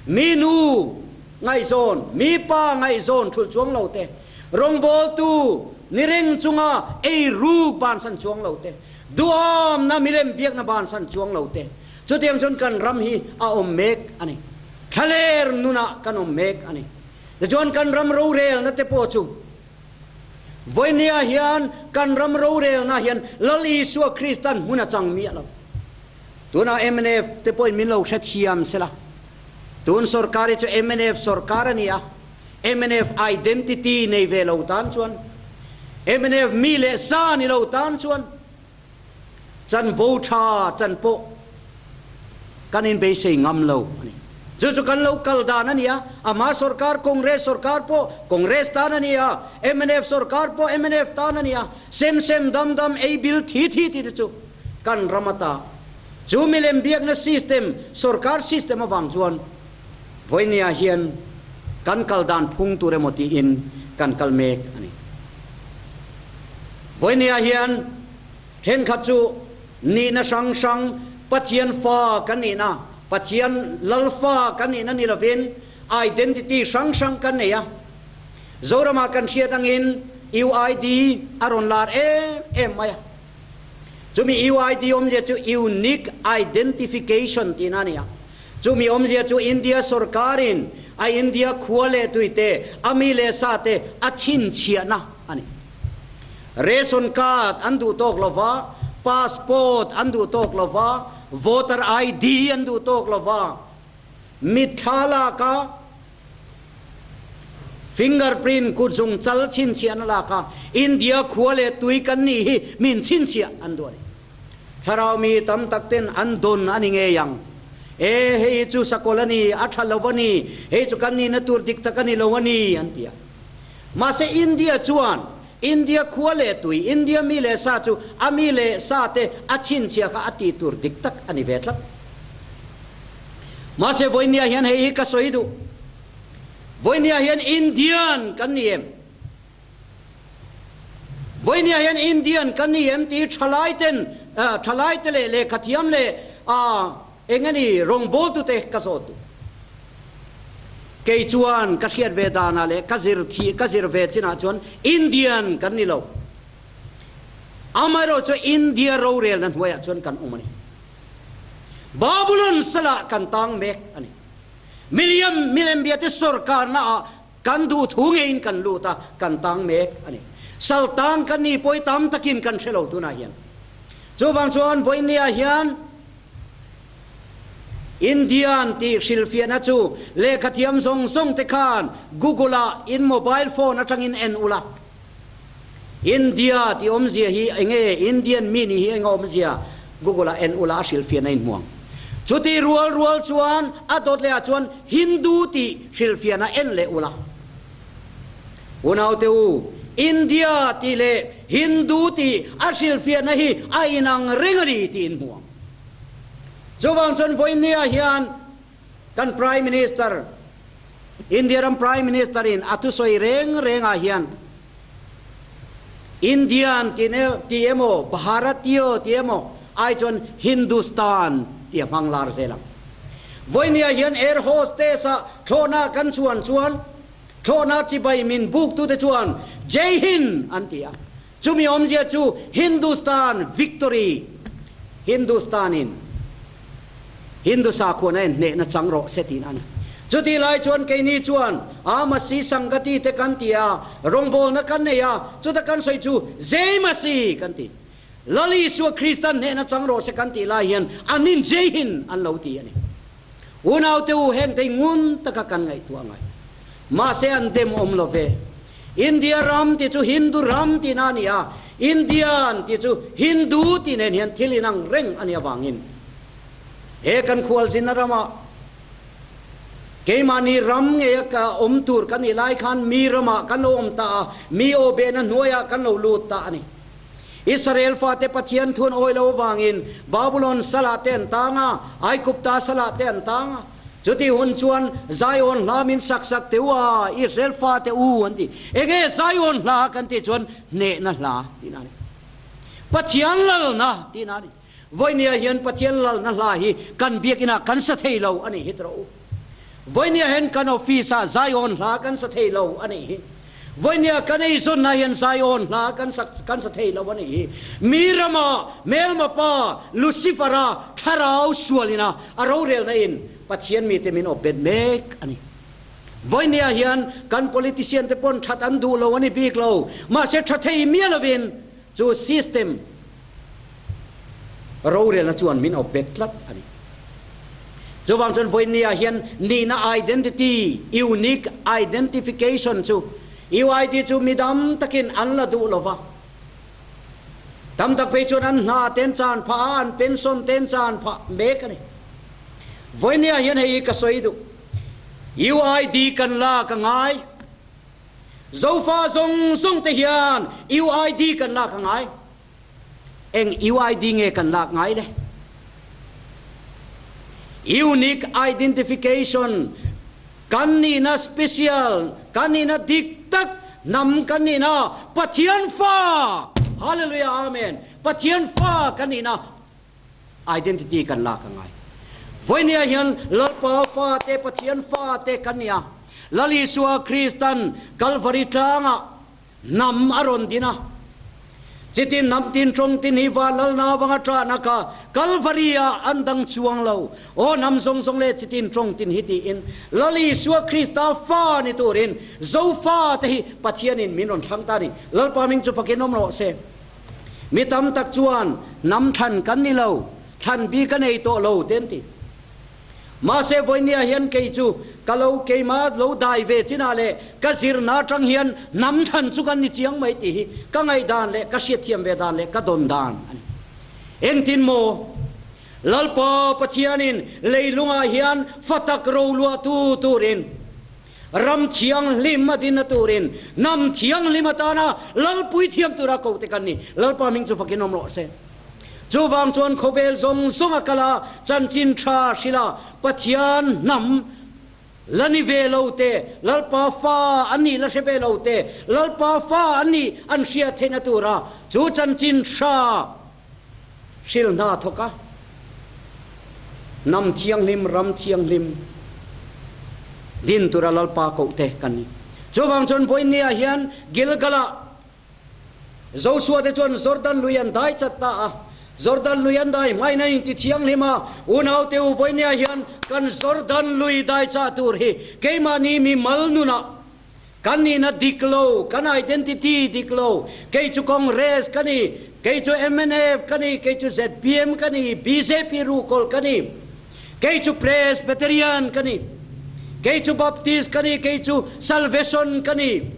Mi nu ngaihzawn, mi pa ngaihzawn thulh chuang lo te, rawngbawltu ni reng chunga ei ruk bansan chuang lo te, duhawmna milem biakna bansan chuang lo te, chutiang chuan kan ram hi a awm mek a ni. Thlaler nunah kan awm mek a ni. Tichuan kan ram rorelna te pawh chu vawinia hian kan ram rorelna hian Lal Isua Kristan hmun a chang miah lo. Tunah mnf te pawhin min lo hrethiam sela, tun sorkar hi chu mnf sorkar a ni a, mnf identity nei ve lo tan chuan, mnf mi leh sa ni lo tan chuan chanvo tha chan pawh kan inbeisei ngam lo a ni. Chu chu kan lo kal dan a ni a, ama sorkar Congress sorkar pawh Congress tan a ni a, mnf sorkar pawh mnf tan a ni a, sem sem dam dam ei bil thi thi tih te chu Kan ram ata chu milem biakna system, sorkar system avang chuan vawinia hian kan kal dan phung tur emaw tiin kan kal mek a ni. Vawinia hian thenkhat chu nihna hrang hrang Pathian fa kan nihna, Pathian lal fa kan nihna ni lovin identity hrang hrang kan nei a. Zoramah kan hriat angin UID a rawn lar em em mai a. Chumi UID awmzia chu Unique Identification tihna a ni a. Chumi awmzia chu India sorkarin a India khua leh tuite, a mi leh sa te a chhinchhiahna a ni. Ration card an duh tawk lo va, passport an duh tawk lo va, voter ID an duh tawk lo va, mitthla laka, Fingerprint kut zung chal chhinchhiah na lak a, India khua leh tui kan nih hi min chhinchhiah an duh a ni. Thlarau mi tam tak ten an dawn a ni ngei ang. E, hei hi chu sakawlh a ni, a tha lo a ni, hei chu kan nihna tur dik tak a ni lo a ni, an ti a. Mahse India chuan India khua leh tui, India mi leh sa chu a mi leh sa te a chhinchhiah kha a tih tur dik tak a ni ve tlat. Mahse vawinia hian hei hi ka sawi duh. Vawinia hian Indian kan ni em? Vawinia hian Indian kan ni em tih thalai ten, thalai te leh lehkhathiam leh eng a ni rawngbawltute ka zawt duh. Kei chuan ka hriat ve danah leh ka zir thih ka zir ve chinah chuan Indian kan ni lo. Amaherawh chu India rorelna hnuaiah chuan kan awm a ni. Babulon salah kan tang mek a ni. Miliam milem biate sorkarna ah kan duh thu ngeiin kan lut a, kan tang mek a ni. Sal tang kan nih pawi tam takin kan hre lo tunah hian. Chuvang chuan vawinia hian Indian tih hrilhfiahna chu lehkhathiam zawng zawng te khan Google ah in mobile phone atangin en ula. India tih awmzia hi enge? Indian mi nih hi eng a awmzia? Google ah en ula a hrilhfiahna in hmuang. Chuti rual rual chuan a dawt leh ah chuan Hindu tih hrilhfiahna en leh ula. Unaute u, India tih leh Hindu tih a hrilhfiahna hi a inang reng a ni tih in hmuang. Chuvang chuan vawinia hian kan Prime Minister, India ram Prime Minister in a thusawi reng rengah hian Indian tih tih emaw Bharatiya tih emaw ai chuan Hindustan tih a hmang lar zel ang. Vawinia hian air hostess ah thlawhna kan chuan chuan. Thlawhna chibai min buktute chuan Jai Hind an ti a. Chumi awmzia chu Hindustan Victory, Hindustan-in Hindu sakhuana en hnehna chang rawh se tiin a ni. Chutih lai chuan keini chuan Amasi Sangati te kan ti a, rawngbawlna kan nei a, chuta kan sawi chu Jai Masi kan ti. Lal Isua Kristan hnehna chang rawh se kan tih lai hian an in Jai Hind an lo ti a ni. Unaute u heng te ngun taka kan ngaihtuah ngai. Mahse an dem awm lo ve. India ram tih chu Hindu ram tihna a ni a, Indian tih chu Hindu tih nen hian thil inang reng a nih avangin he kan khualzinna ramah keimahni ram ngeia ka awm tur kan nih lai khan mi ramah kan lo awm ta a, mi aw behna hnuaiah kan lo lut ta a ni. Israel fate Pathian thun awi lo avangin Babulon salah te an tang a, Aigupta salah te an tang a. Chuti hun chuan Zion hla min sak sak teh u a, Israel fate u an ti. Enge Zion hla kan tih chuan hnehna hla tihna a ni. Pathian lalna tihna a ni. Vawinia hian Pathian lalna hla hi kan biakinah kan sa thei lo a nih hi tawh u. Vawinia hian kan office ah Zion hla kan sa thei lo a nih hi. Vawinia kan eizawnna hian Zion hla kan sa kan sa thei lo a nih hi. Mi rama hmelma pa Lucifer-a thlarau sualina a rorelna in Pathian mite min awp bet mek a ni. Vawinia hian kan politician te pawn that an duh lo a ni bik lo. Mahse tha thei miah lovin chu system rorelna chuan min awp bet tlat a ni. Chuvang chuan vawinia hian nihna identity, unique identification, chu UID chu mi dam takin an la duh lo va. Tam tak phei chuan an hna ten chan phah a, an pension ten chan phah mek a ni. Vawinia hian hei hi ka sawi duh. UID kan lak a ngai. Zofa zawng zawng te hian UID kan lak a ngai. Eng UID nge kan lak ngai le? Unique Identification, kan nihna special, kan nihna dik tak, hnam kan nihna, Pathian fa, Hallelujah Amen, Pathian fa kan nihna identity kan lak a ngai. Vawinia hian Lalpa fate, Pathian fate kan ni a. Lal Isua Kristan Kalvari tlangah hnam a rawn din a. Chitin hnam tin tawng tin hi va Lalna vanga ṭahna kha Kalvari-ah an dang chuang lo. Aw hnam zawng zawng leh chitin tawng tin hi tiin Lal Isua Krista fa ni turin Zofa te hi Pathianin min rawn thlang ta a ni. Lalpa hming chu fakin awm rawh se. Mi tam tak chuan hnam thlan kan ni lo, thlan bi ka nei tawh lo te an ti. Mahse vawinia hian kei chu ka lo keimah lo dai ve chinah leh ka zirna atang hian hnam thlan chu kan ni chiang mai tih hi ka ngaihdan leh ka hriatthiam ve dan leh ka dawn dan a ni. Engtin maw? Lalpa Pathianin leilungah hian fatak roluahtu turin, Ram thianghlim a dinna turin hnam thianghlim atana Lalpui thiam tura ko te kan ni. Lalpa hming chu fakin awm rawh se. Chuvang chuan khawvel zawng zawng a kal a, chanchin tha hrilh a, Pathian hnam la ni ve lo te, Lalpa fa an nih la hre ve lo te, Lalpa fa an nih an hriat theihna tura chu chanchin tha hrilh hna thawk a, hnam thianghlim, ram thianghlim din tura Lalpa koh te kan ni. Chuvang chuan vawinia hian Gilgal-ah Joshua te chuan Jordan lui an dai chat ta a, Jordan lui an dai hmain an inti thianghlim a, unaute u vawinia hian kan Jordan lui dai chah tur hi keimahni mi mal nunah Kan nihna dik lo, kan identity dik lo. Kei chu Congress ka ni, kei chu mnf ka ni, kei chu zpm ka ni, bjp ruhkawl ka ni, kei chu Presbyterian ka ni, kei chu Baptist ka ni, kei chu Salvation ka ni.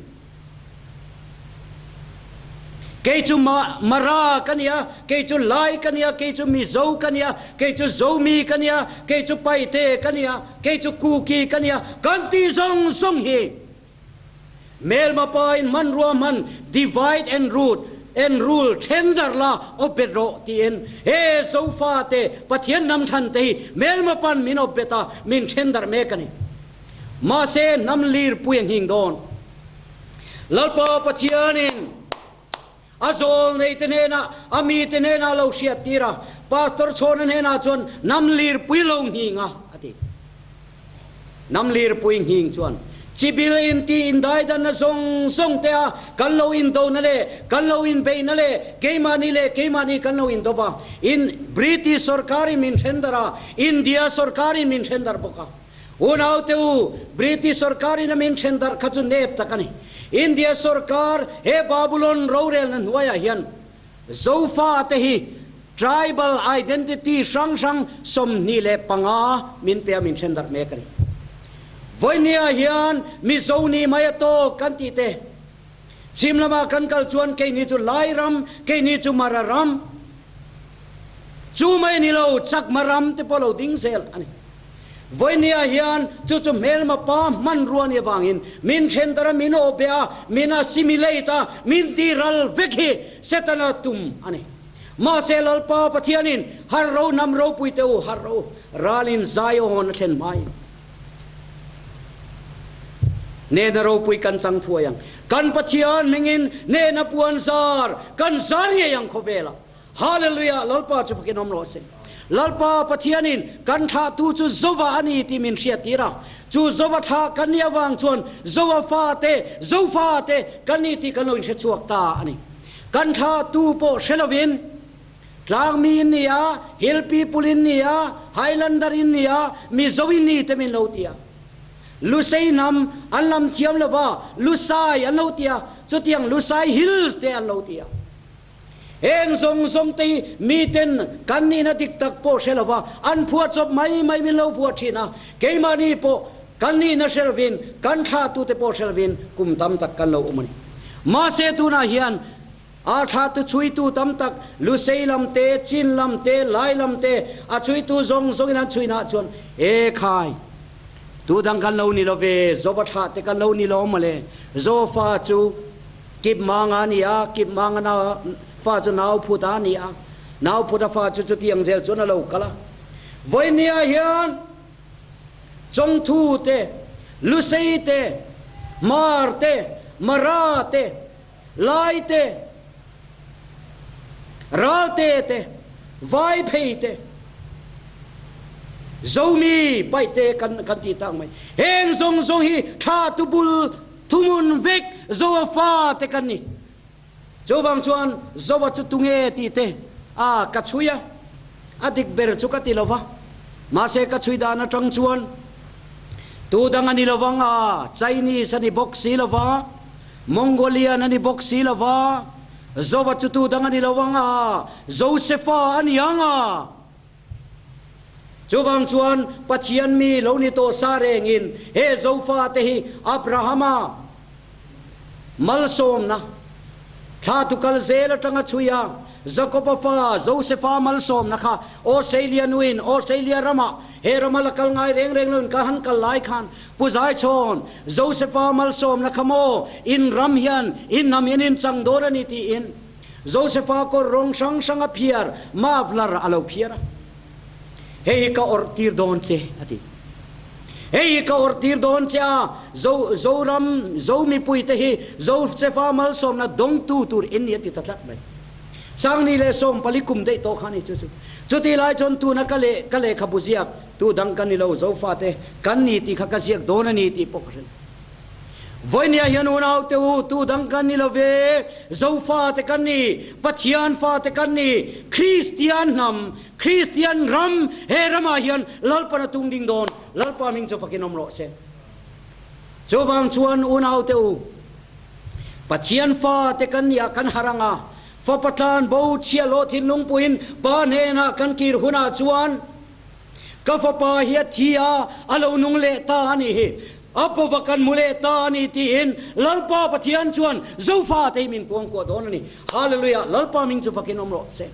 Kei chu Mara ka nia, kei chu Lai ka nia, kei chu Mizo ka nia, kei chu Zomi ka nia, kei chu Paite ka nia, kei chu Kuki ka nia, kan tih zawng zawng hi hmelma pa in hmanrua hman divide and rule and rule then dar la awp bet rawh tiin he Zofa te Pathian hnam thlan te hi hmelma pan min awp bet a, min then darh mek a ni. Mahse hnam lir pui a nghing dawn. Lalpa Pathianin a zawl neite hnenah, a mite hnenah lo hriat tir a, Pastor Chhawna hnenah chuan hnam lirpui lo nghing a, a ti. Hnam lirpui nghing chuan. Chibil inti indaidanna zawng zawng te a kan lo indona leh kan lo inbeihna leh keimahni leh keimahni kan lo indo va. In British sorkarin min then darh a, India sorkarin min then darh bawk a. Unaute u, British sorkarin a min then darh kha chu nep tak a ni. India sorkar he Babulon rorelna hnuaiah hian Zofa te hi tribal identity hrang hrang 25 min pe a min then darh mek a ni. Vawinia hian Mizo ni mai a tawk kan tih te, chhim lama kan kal chuan keini chu Lai ram, keini chu Mara ram, chu mai ni lo Chakma ram te pawh lo ding zel a ni. Vawinia hian chu chu hmelma pa hmanrua ni avangin min then darh a, min awh beh a, min assimilate a, min ti ral vek hi Setana tum a ni. Mahse Lalpa Pathianin har ro hnam ropui te u har ro ralin zai awn a thlen hmai. Nena ropui kan chang thuai ang. Kan Pathian hmingin nena puan zar kan zar ngei ang khawvelah. Hallelujah! Lalpa chu fakin awm rawh se. Lalpa Pathianin kan thlahtu chu Zova a ni tih min hriattir a. Chu Zova thlah kan nih avang chuan Zova fate, Zofate kan ni tih kan lo inhre chhuak ta a ni. Kan thlahtu pawh hre lovin Tlangmi in ni a, Hill people in ni a, Highlander in ni a, Mizo in ni te min lo ti a. Lusei hnam an lam thiam lova Lusai an lo ti a, chutiang Lusai Hills te an lo ti a. Heng zawng zawng te hi miten kan nihna dik tak pawh hre lova an phuah chawp mai mai min lo vuah thin a, keimahni pawh kan nihna hre lovin kan thlahtute pawh hre lovin kum tam tak kan lo awm a ni. Mahse tunah hian a thlahtu chhuitu tam tak Lusei lam te, Chin lam te, Lai lam te a chhuitu zawng zawngin an chhuinah chuan e khai tu dang kan lo ni lo ve, Zoba thlah te kan lo ni lo mawle, Zofa chu Kip manga a ni a, kip manga na fa chu nau phut a ni a, nau phut a fa chu chutiang zel chuan a lo kal a. Vawinia hian Chawngthu te, Lusei te, Hmar te, Mara te, Lai te, Ralte te, Vaiphei te, Zomi paihte kan kan tih tak mai. Heng zawng zawng hi thla tubul Thuhmun vek Zoa fa te kan ni. Chuvang chuan Zoa chu tunge tih te a ka chhui a, a dik ber chu ka ti lo va. Mahse ka chhui dan atang chuan tu dang a ni lo vang a, Chinese a ni bawk si lo va, Mongolian a ni bawk si lo va, Zoa chu tu dang a ni lo vang a, Josefa a ni ang a. Chuvang chuan Pathian mi lo ni tawh sa rengin he Zofate hi Abrahama malsawmna thla tu kal zel atanga chhui a, Jakoba fa Josefa malsawmna kha Australia nuin Australia ramah he rama la kal ngai reng reng loin ka han kal lai khan Pu Zaichhawn, Josefa malsawmna kha maw in ram hian in hnam hian in chang dawn a ni tiin Josefa kawr rawng hrang hrang a phiar, muffler a lo phiar a. Hei hi ka awrh tir dawn che, a ti. Hei hi ka awrh tir dawn che a, Zo, Zoram, Zo mipuite hi Josefa malsawmna dawngtu tur in ni a ti ta tlat mai. Sangni leh sawmpali kum daih tawh kha a ni chu chu. Chutih lai chuan tuna ka leh, ka lehkhabu ziak, tu dang ka ni lo, Zofate kan ni tih kha ka ziak dawn a ni tih pawh ka hre lo. Vawinia hian unaute u, tu dang kan ni lo ve, Zofate kan ni, Pathian fate kan ni, Kristian hnam, Kristian ram, he ramah hian Lalpan a tung ding dawn, Lalpa hming chu fakin awm rawh se. Chuvang chuan unaute u, Pathian fate kan nih ah kan harh ang a, fapa tlan bo chhia hlawh thinlung puiin Pa hnenah kan kir hunah chuan, Ka fapa hi a thi a, a lo nung leh ta a nih hi. A pawva kan hmu leh ta a ni tiin Lalpa Pathian chuan Zofa te hi min kuangkuah dawn a ni. Hallelujah! Lalpa hming chu fakin awm rawh se.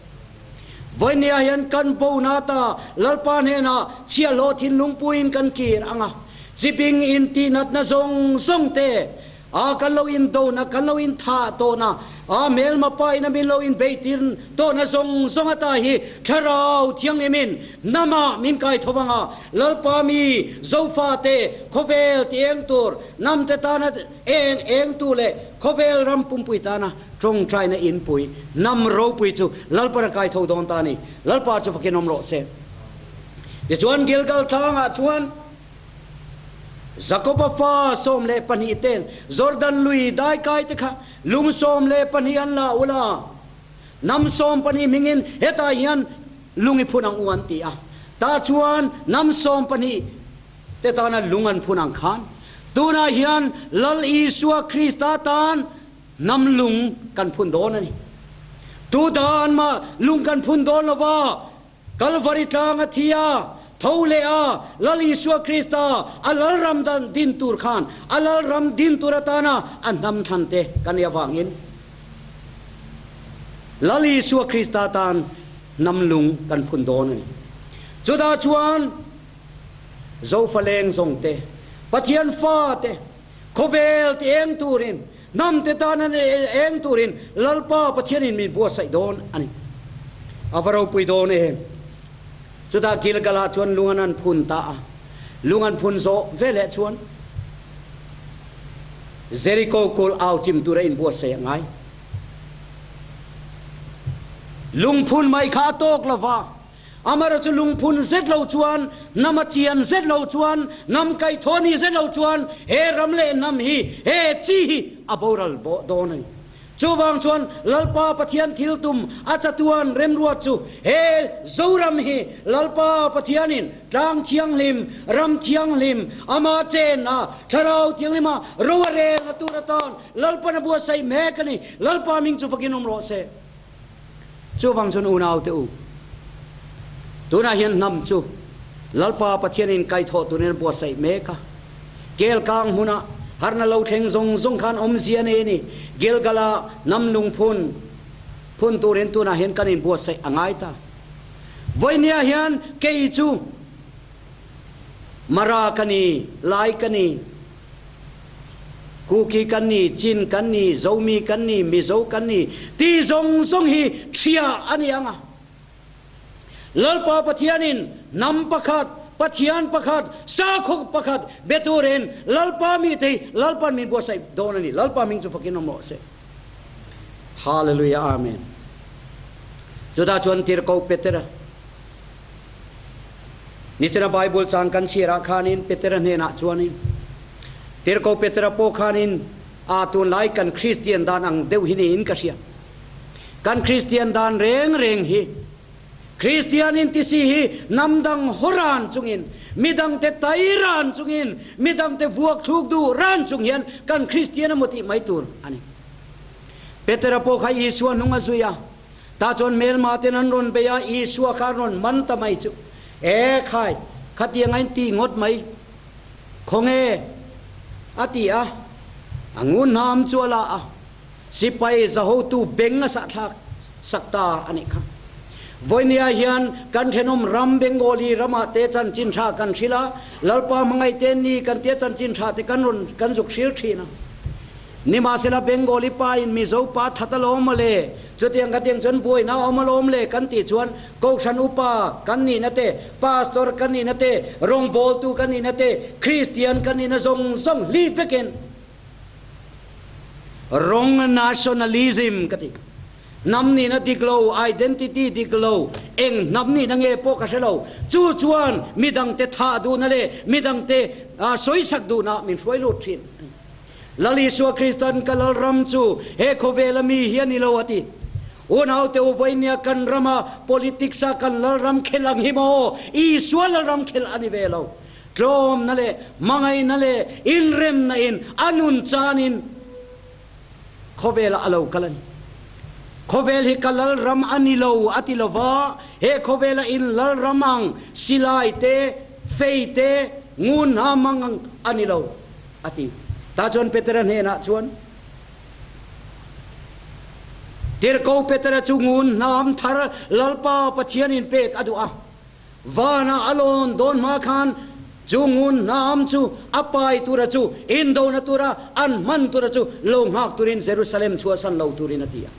Vawinia hian kan bo na ta Lalpa hnenah chhiahhlawh thinlung puiin kan kir ang a, chibing intihnatna zawng zawng te, A kan lo in dona, kan lo in thah tawhna, a hmelma pa in a min lo in beih tir tawhna zawng zawng ata hi Thlarau Thianghlimin hnamah min kai tho vang a, Lalpa mi Zofate khawvel ti eng tur, hnamte tana eng eng tu leh khawvel ram pumpui tana tawngtaina inpui hnam ropui chu Lalpa ra kai tho dawn ta a ni. Lalpa chu fakin awm rawh se. Tichuan Gilgal tlangah chuan. Jakoba fa 12 ten Jordan lui daikai te kha lung 12 an la ula, hnam sawmpahnih hmingin hetah hian lung i phun ang u an ti a. Tah chuan hnam sawmpahnih te tana lung an phun ang khan tunah hian Lal Isua Krista tan hnam lung kan phun dawn a ni. Tu dan mah lung kan phun dawn lo va, Kalvari tlang a thi a, tho leh a, Lal Isua Krista a Lalram dan din tur khan a Lalram din tur atana a hnam thlan te kan nih avangin Lal Isua Krista tan hnam lung kan phun dawn a ni. Chutah chuan Zofa leng zawng te, Pathian fa te, khawvel ti eng turin, hnam te tan an eng turin Lalpa Pathianin min buatsaih dawn a ni. A va ropui dawn em! Chutah Gilgal-ah chuan lung an an phun ta a, lung an phun zawh veleh chuan Jeriko kawl au chim tura inbuatsaih a ngai. Lungphun mai kha a tawk lo va, Amaherawh chu lungphun zet lo chuan, hnam a chian zet lo chuan, hnam kaihthawh ni zet lo chuan he ram leh hnam hi, he chi hi a boral dawn a ni. Chuvang chuan Lalpa Pathian thil tum a chatuan remruat chu he Zoram hi Lalpa Pathianin tlang thianghlim, ram thianghlim, ama chenna, Thlarau Thianghlima ro a relna tur atan Lalpan a buatsaih mek a ni. Lalpa hming chu fakin awm rawh se. Chuvang chuan unaute u, tunah hian hnam chu Lalpa Pathianin kaithawh turin a buatsaih mek a. Kelkang hmunah harna lo thleng zawng zawng khan awmzia nei a ni. Gilgal-a hnam lungphun phun turin tunah hian kan inbuatsaih a ngai ta. Vawinia hian kei chu Mara ka ni, Lai ka ni. Kuki kan ni, Chin kan ni, Zomi kan ni, Mizo kan ni ti zawng zawng hi ṭhia a ni ang a. Lalpa Pathianin hnam pakhat, Pathian pakhat, sakhaw pakhat be turin Lalpa mite hi Lalpa'n min buatsaih dawn a ni. Lalpa hming chu fakin awm rawh se. Hallelujah Amen. Chutah chuan Tirhkoh Petera Nichina Bible chang kan chhiar ah khanin Petera hnenah chuanin Tirhkoh Petera pawh khanin a tunlai kan Kristian dan ang deuh hi niin ka hria. Kan Kristian dan reng reng hi Kristian in tisi hi hnam dang haw ran chungin, midangte tai ran chungin, midangte vuak thluk duh ran chung hian kan Kristian emaw tih mai tur a ni. Petera pawh kha Isua hnung a zui a. Tah chuan hmelma ten an rawn bei a, Isua kha an rawn man ta mai chu. E khai, khatiang a inti ngawt mai. Khawnge? a ti a, a ngun hnam chu a la a, sipai zahotu beng a sahthlak sak ta a nih kha. Vawinia hian kan thenawm ram Bengali ramah te chanchin tha kan hrilh a, Lalpa hmangaih te ni kan tia chanchin tha te kan rawn kan zuk hril thin a. Nimahsela Bengali pa in Mizo pa that alawm mawle, chutiang khatiang chuan buaina a awm alawm le kan tih chuan Kohhran upa kan nihna te, Pastor kan nihna te, rawngbawltu kan nihna te, Kristian kan nihna zawng zawng hlip vekin rawng nationalism ka ti. Hnam nihna dik lo, identity dik lo, eng hnam nihna nge pawh ka hre lo. Chu chuan midangte thah duhna leh midangte sawisak duhna min hruai lut thin. Lal Isua Kristan ka Lalram chu he khawvela mi hi a ni lo a ti. Unaute u vawinia kan rama politics a kan Lalram khelh ang hi maw Isua Lalram khelh a ni ve lo. Tlawmna leh hmangaihna leh inremna in a nun chanin khawvelah a lo kal a ni. Khawvel hi ka Lalram a ni lo a ti lova, he khawvela in Lalram ang silai te, fei te, ngun hna mang ang a ni lo. A ti. Tah chuan Petera hnenah chuan, Tirhkoh Petera chu ngun hnam thar Lalpa Pathianin pek a duh a. Vanah a lawn dawn hma khan chu ngun hnam chu a pai tura chu indona tura an hman tura chu lo nghak turin Jerusalem chhuahsan lo turin a ti a.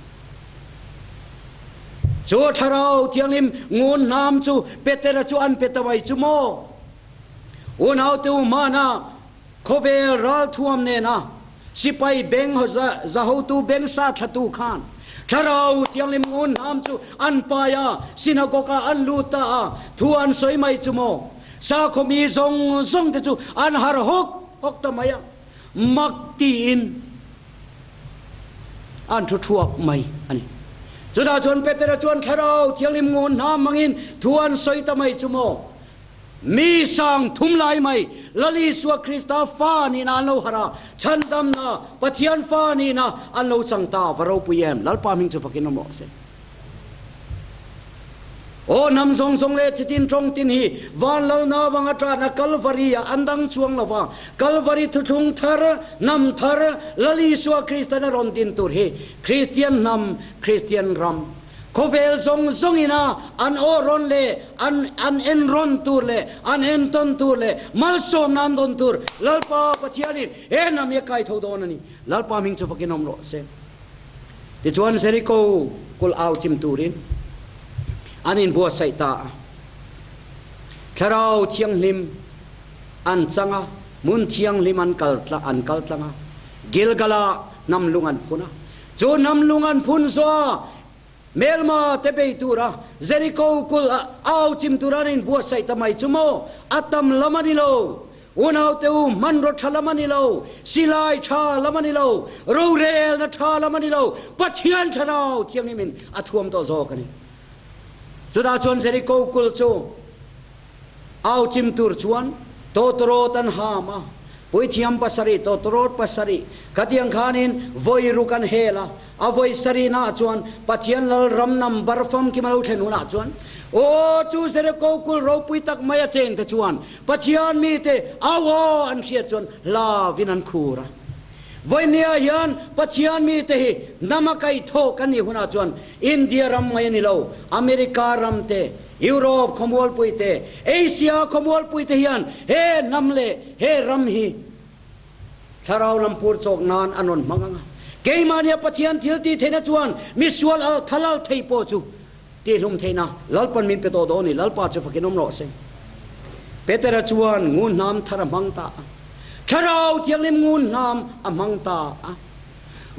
Chu Thlarau Thianghlim ngun hnam chu Petera chu an pe ta mai chu maw? Unaute u hmana khawvel ralthuam nena sipai beng zahotu beng sa thlatu khan Thlarau Thianghlim ngun hnam chu an pai a, synagogue ah an lut ta a, thu an sawi mai chu maw? Sakhaw mi zawng zawng te chu an har hawk. hawk ta mai a, mak tiin an thu thuak mai a ni. Chutah chuan Petera chuan Thlarau Thianghlim ngun hna hmangin thu an sawi ta mai chu maw? Mi sang thum lai mai Lal Isua Krista fa nihna an lo harh a, chhandamna Pathian fa nihna an lo chang ta. Va ropui em! Lalpa hming chu fakin awm rawh se. Aw hnam zawng zawng leh chitin tawng tin hi van lalna avanga tanna Kalvari ah an dang chuang lo va, Kalvari thuthlung thar, hnam thar, Lal Isua Kristan a rawn din tur hi Kristian hnam, Kristian ram, khawvel zawng zawng ina an aw rawn leh an an en rawn tur leh an entawn tur leh malsawmna an dawn tur Lalpa Pathianin he hnam hi a kai tho dawn a ni. Lalpa hming chu fakin awm rawh se. Tichuan Jeriko kulh au chim turin an inbuatsaih ta a. Thlarau Thianghlim an chang a, hmun thianghlim an kal an kal tlang a, Gilgal-ah hnam lung an phun a. Chu hnam lung an phun zawh a, hmelma te bei tura Jeriko kulh au chim tura an inbuatsaih ta mai chu maw, a tam lam a ni lo. Unaute u, hmanraw tha lam a ni lo, silai tha lam a ni lo, rorelna tha lam a ni lo, Pathian Thlarau Thianghlim in a thuam tawh zawk a ni. Chutah chuan Jeriko kulh chu au chim tur chuan tawtawrawt an ham a, puithiam pasarih, tawtawrawt pasarih, khatiang khanin vawi ruk an hel a, A vawi sarihnaah chuan Pathian lal ram number famkim a lo thlen hunah chuan, Aw, chu Jeriko kulh ropui tak mai a chengte chuan Pathian mite au aw an hriat chuan hlavin an khur a. Vawinia hian Pathian mite hi hnam a kaihthawh kan nih hunah chuan India ram mai a ni lo, America ram te, Europe khawmualpui te, Asia khawmualpui te hian he hnam leh he ram hi Thlarau lam pur chawk nan an rawn hmang ang a, keimahnia Pathian thil tih theihna chuan misual al thal al thei pawh chu tihlum theihna Lalpan min pe tawh dawn a ni, Lalpa chu fakin awm rawh se. Petera chuan ngun hnam thar a hmang ta a, Thlarau Thianghlim ngun hnam a hmang ta a.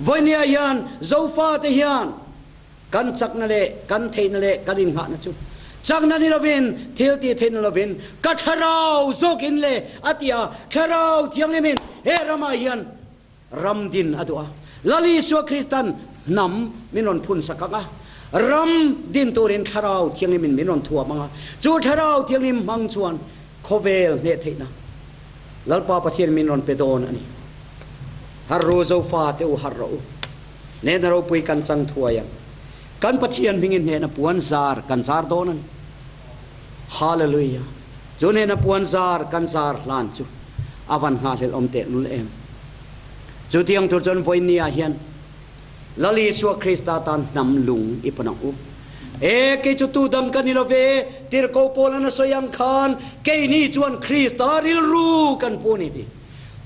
Vawinia hian Zofate hian Kan chakna leh kan theihna leh kan innghahna chu chakna ni lovin, thil tih theihna lovin, ka thlarau zawkin le a ti a, Thlarau Thianghlimin he ramah hian ram din a duh a. Lal Isua Kristan hnam min rawn phun sak ang a, ram din turin Thlarau Thianghlimin min rawn thuam ang a, chu Thlarau Thianghlim hmang chuan khawvel hneh theihna Lalpa Pathian min rawn pe dawn a ni. Har ru Zofa te u har rawh u. Hnehna ropui kan chang thuai ang. Kan Pathian hmingin hnehna puan zar kan zar dawn a ni. Hallelujah! Chu hnehna puan zar kan zar hlan chu a van nghahhlelh awm teh lul em! Chutiang tur chuan vawiin ah hian Lal Isua Krista tan hnam lung i pawn ang u. E, kei chu tu dang ka ni lo ve, Tirhkoh Paula'n a sawi ang khan keini chuan Krista rilru kan pu a ni ti.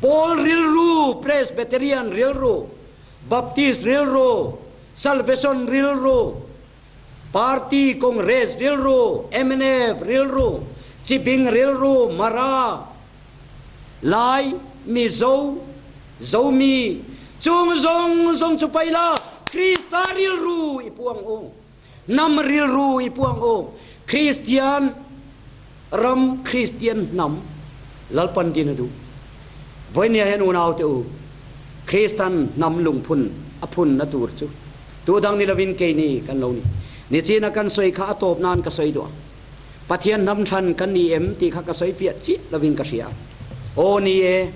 Paul rilru, Presbyterian rilru, Baptist rilru, Salvation rilru, Party Congress rilru, mnf rilru, Chibing rilru, Mara, Lai, Mizo, Zomi, chung zawng zawng chu pai la, Krista rilru i puang u. Hnam rilru i puang u. Kristian ram, Kristian hnam Lalpan din a duh. Vawinia hian unaute u, Kristan hnam lungphun a phunna tur chu tu dang ni lovin keini kan lo ni. Nichina kan sawi kha a tawp nan ka sawi duh a. Pathian hnam thlan kan ni em tih kha ka sawi fiah chiah lovin ka hria a. Aw ni e,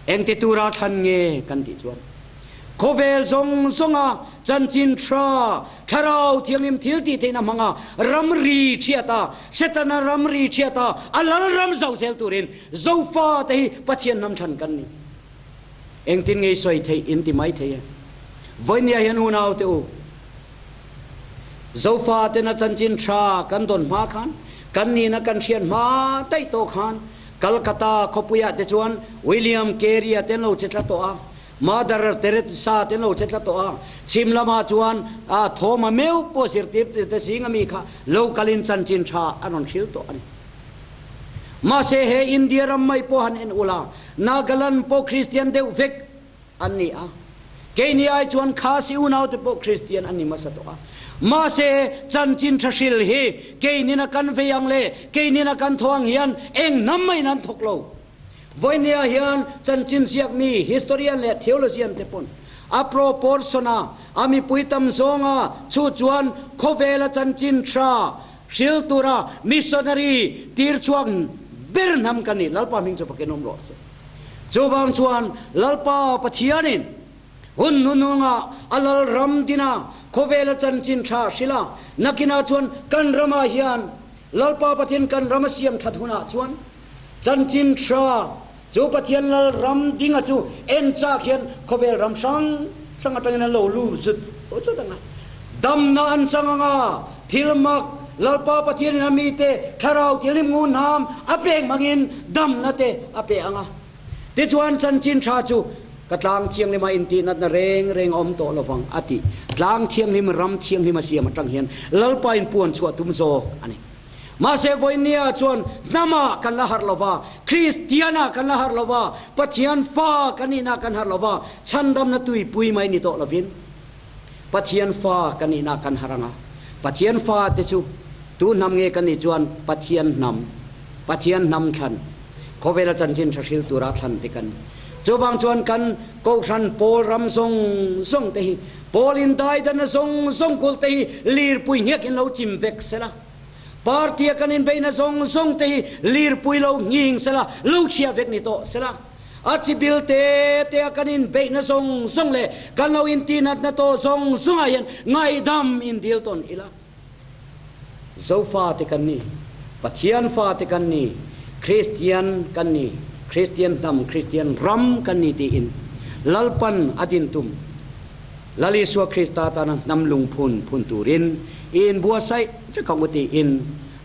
engti tura thlan nge kan tih chuan Khawvel zawng zawnga chanchin tha, Thlarau Thianghlim thil tih theihna hmanga ramri chhiata, Setana ramri chhiata a lal ram zau zel turin Zofa te hi Pathian hnam thlan kan ni. Engtin nge i sawi theih in ti mai thei e. Vawinia hian unau te u, Zofa tena chanchin tha kan dawn hma khan, kan nihna kan hriat hma daih tawh khan Calcutta khawpuiah te chuan William Carey-a te an lo che tla tawh a, Mother Teresa te an lo che tla tawh a, chhim lamah chuan Thoma meuh pawh zirtir te zing ami kha lo kalin chanchin tha an rawn hril tawh a ni. Mahse he India ram mai pawh han en ula, Nagaland pawh Kristian deuh vek an ni a. Keini ai chuan Khasi unaute pawh Kristian an ni hmasa tawh a. Mahse, chanchin tha hril hi keinin a kan vei ang leh keinin a kan thaw ang hian eng hnam mahin an thawk lo. Vawinia hian chanchin ziak mi historian leh theologian te pawn a proportion a a mipui tam zawnga chu chuan khawvela chanchin tha hril tura missionary tir chhuak ber hnam kan ni. Lalpa hming chu fakin awm rawh se. Chuvang chuan Lalpa Pathianin hun hnununga a lal ram dina khawvela chanchin tha hril a, nakinah chuan kan ramah hian Lalpa Pathian kan ram a siam that hunah chuan Chanchin tha chu Pathian lal ram dinga chu en chak hian khawvel ram hrang hrang atangin an lo lu zut zut ang a. Damna an chang ang a, thil mak Lalpa Pathianin a mite thlarau thianghlim ngunhnam a pek hmangin damna te a pe ang a. Tichuan chanchin tha chu ka tlang thianghlim a intih natna reng reng a awm tawh lovang a tih. Tlang thianghlim ram thianghlim a siam atang hian Lalpa in puan chhuah tum zawk a ni. Mahse vawinia chuan hnamah kan la harh lo va, Kristianah kan la harh lo va, Pathian fa kan nihna kan harh lo va, chhandamna tuipui mai ni tawh lovin Pathian fa kan nihna kan harh ang a. Pathian fa te chu tu hnam nge kan nih chuan Pathian hnam, Pathian hnam thlan, khawvela chanchin tha hril tura thlan te kan ni. Chuvang chuan kan Kohhran pawl ram zawng zawng te hi, pawl indaidanna zawng zawng kulh te hi lirpui nghekin lo chim vek sela. Party a kan inbeihna zawng zawng te hi lirpui lo nghing sela, lo chhia vek ni tawh sela. A chibil te te a kan inbeihna zawng zawng leh kan lo intihnatna tawh zawng zawngah hian ngaihdam indil tawn ila. Zofa te kan ni, Pathian fa te kan ni, Kristian kan ni, Kristian hnam, Kristian ram kan ni tiin Lalpan a din tum. Lal Isua Krista tana hnam lungphun phun turin i inbuatsaih vek ang u tiin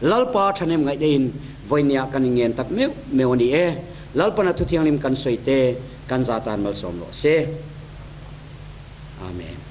Lalpa thahnem ngaih deihin vawinia kan inngen tak meuh meuh a ni e. Lalpana Thuthianghlim kan sawi te kan za tan malsawm rawh se. Amen.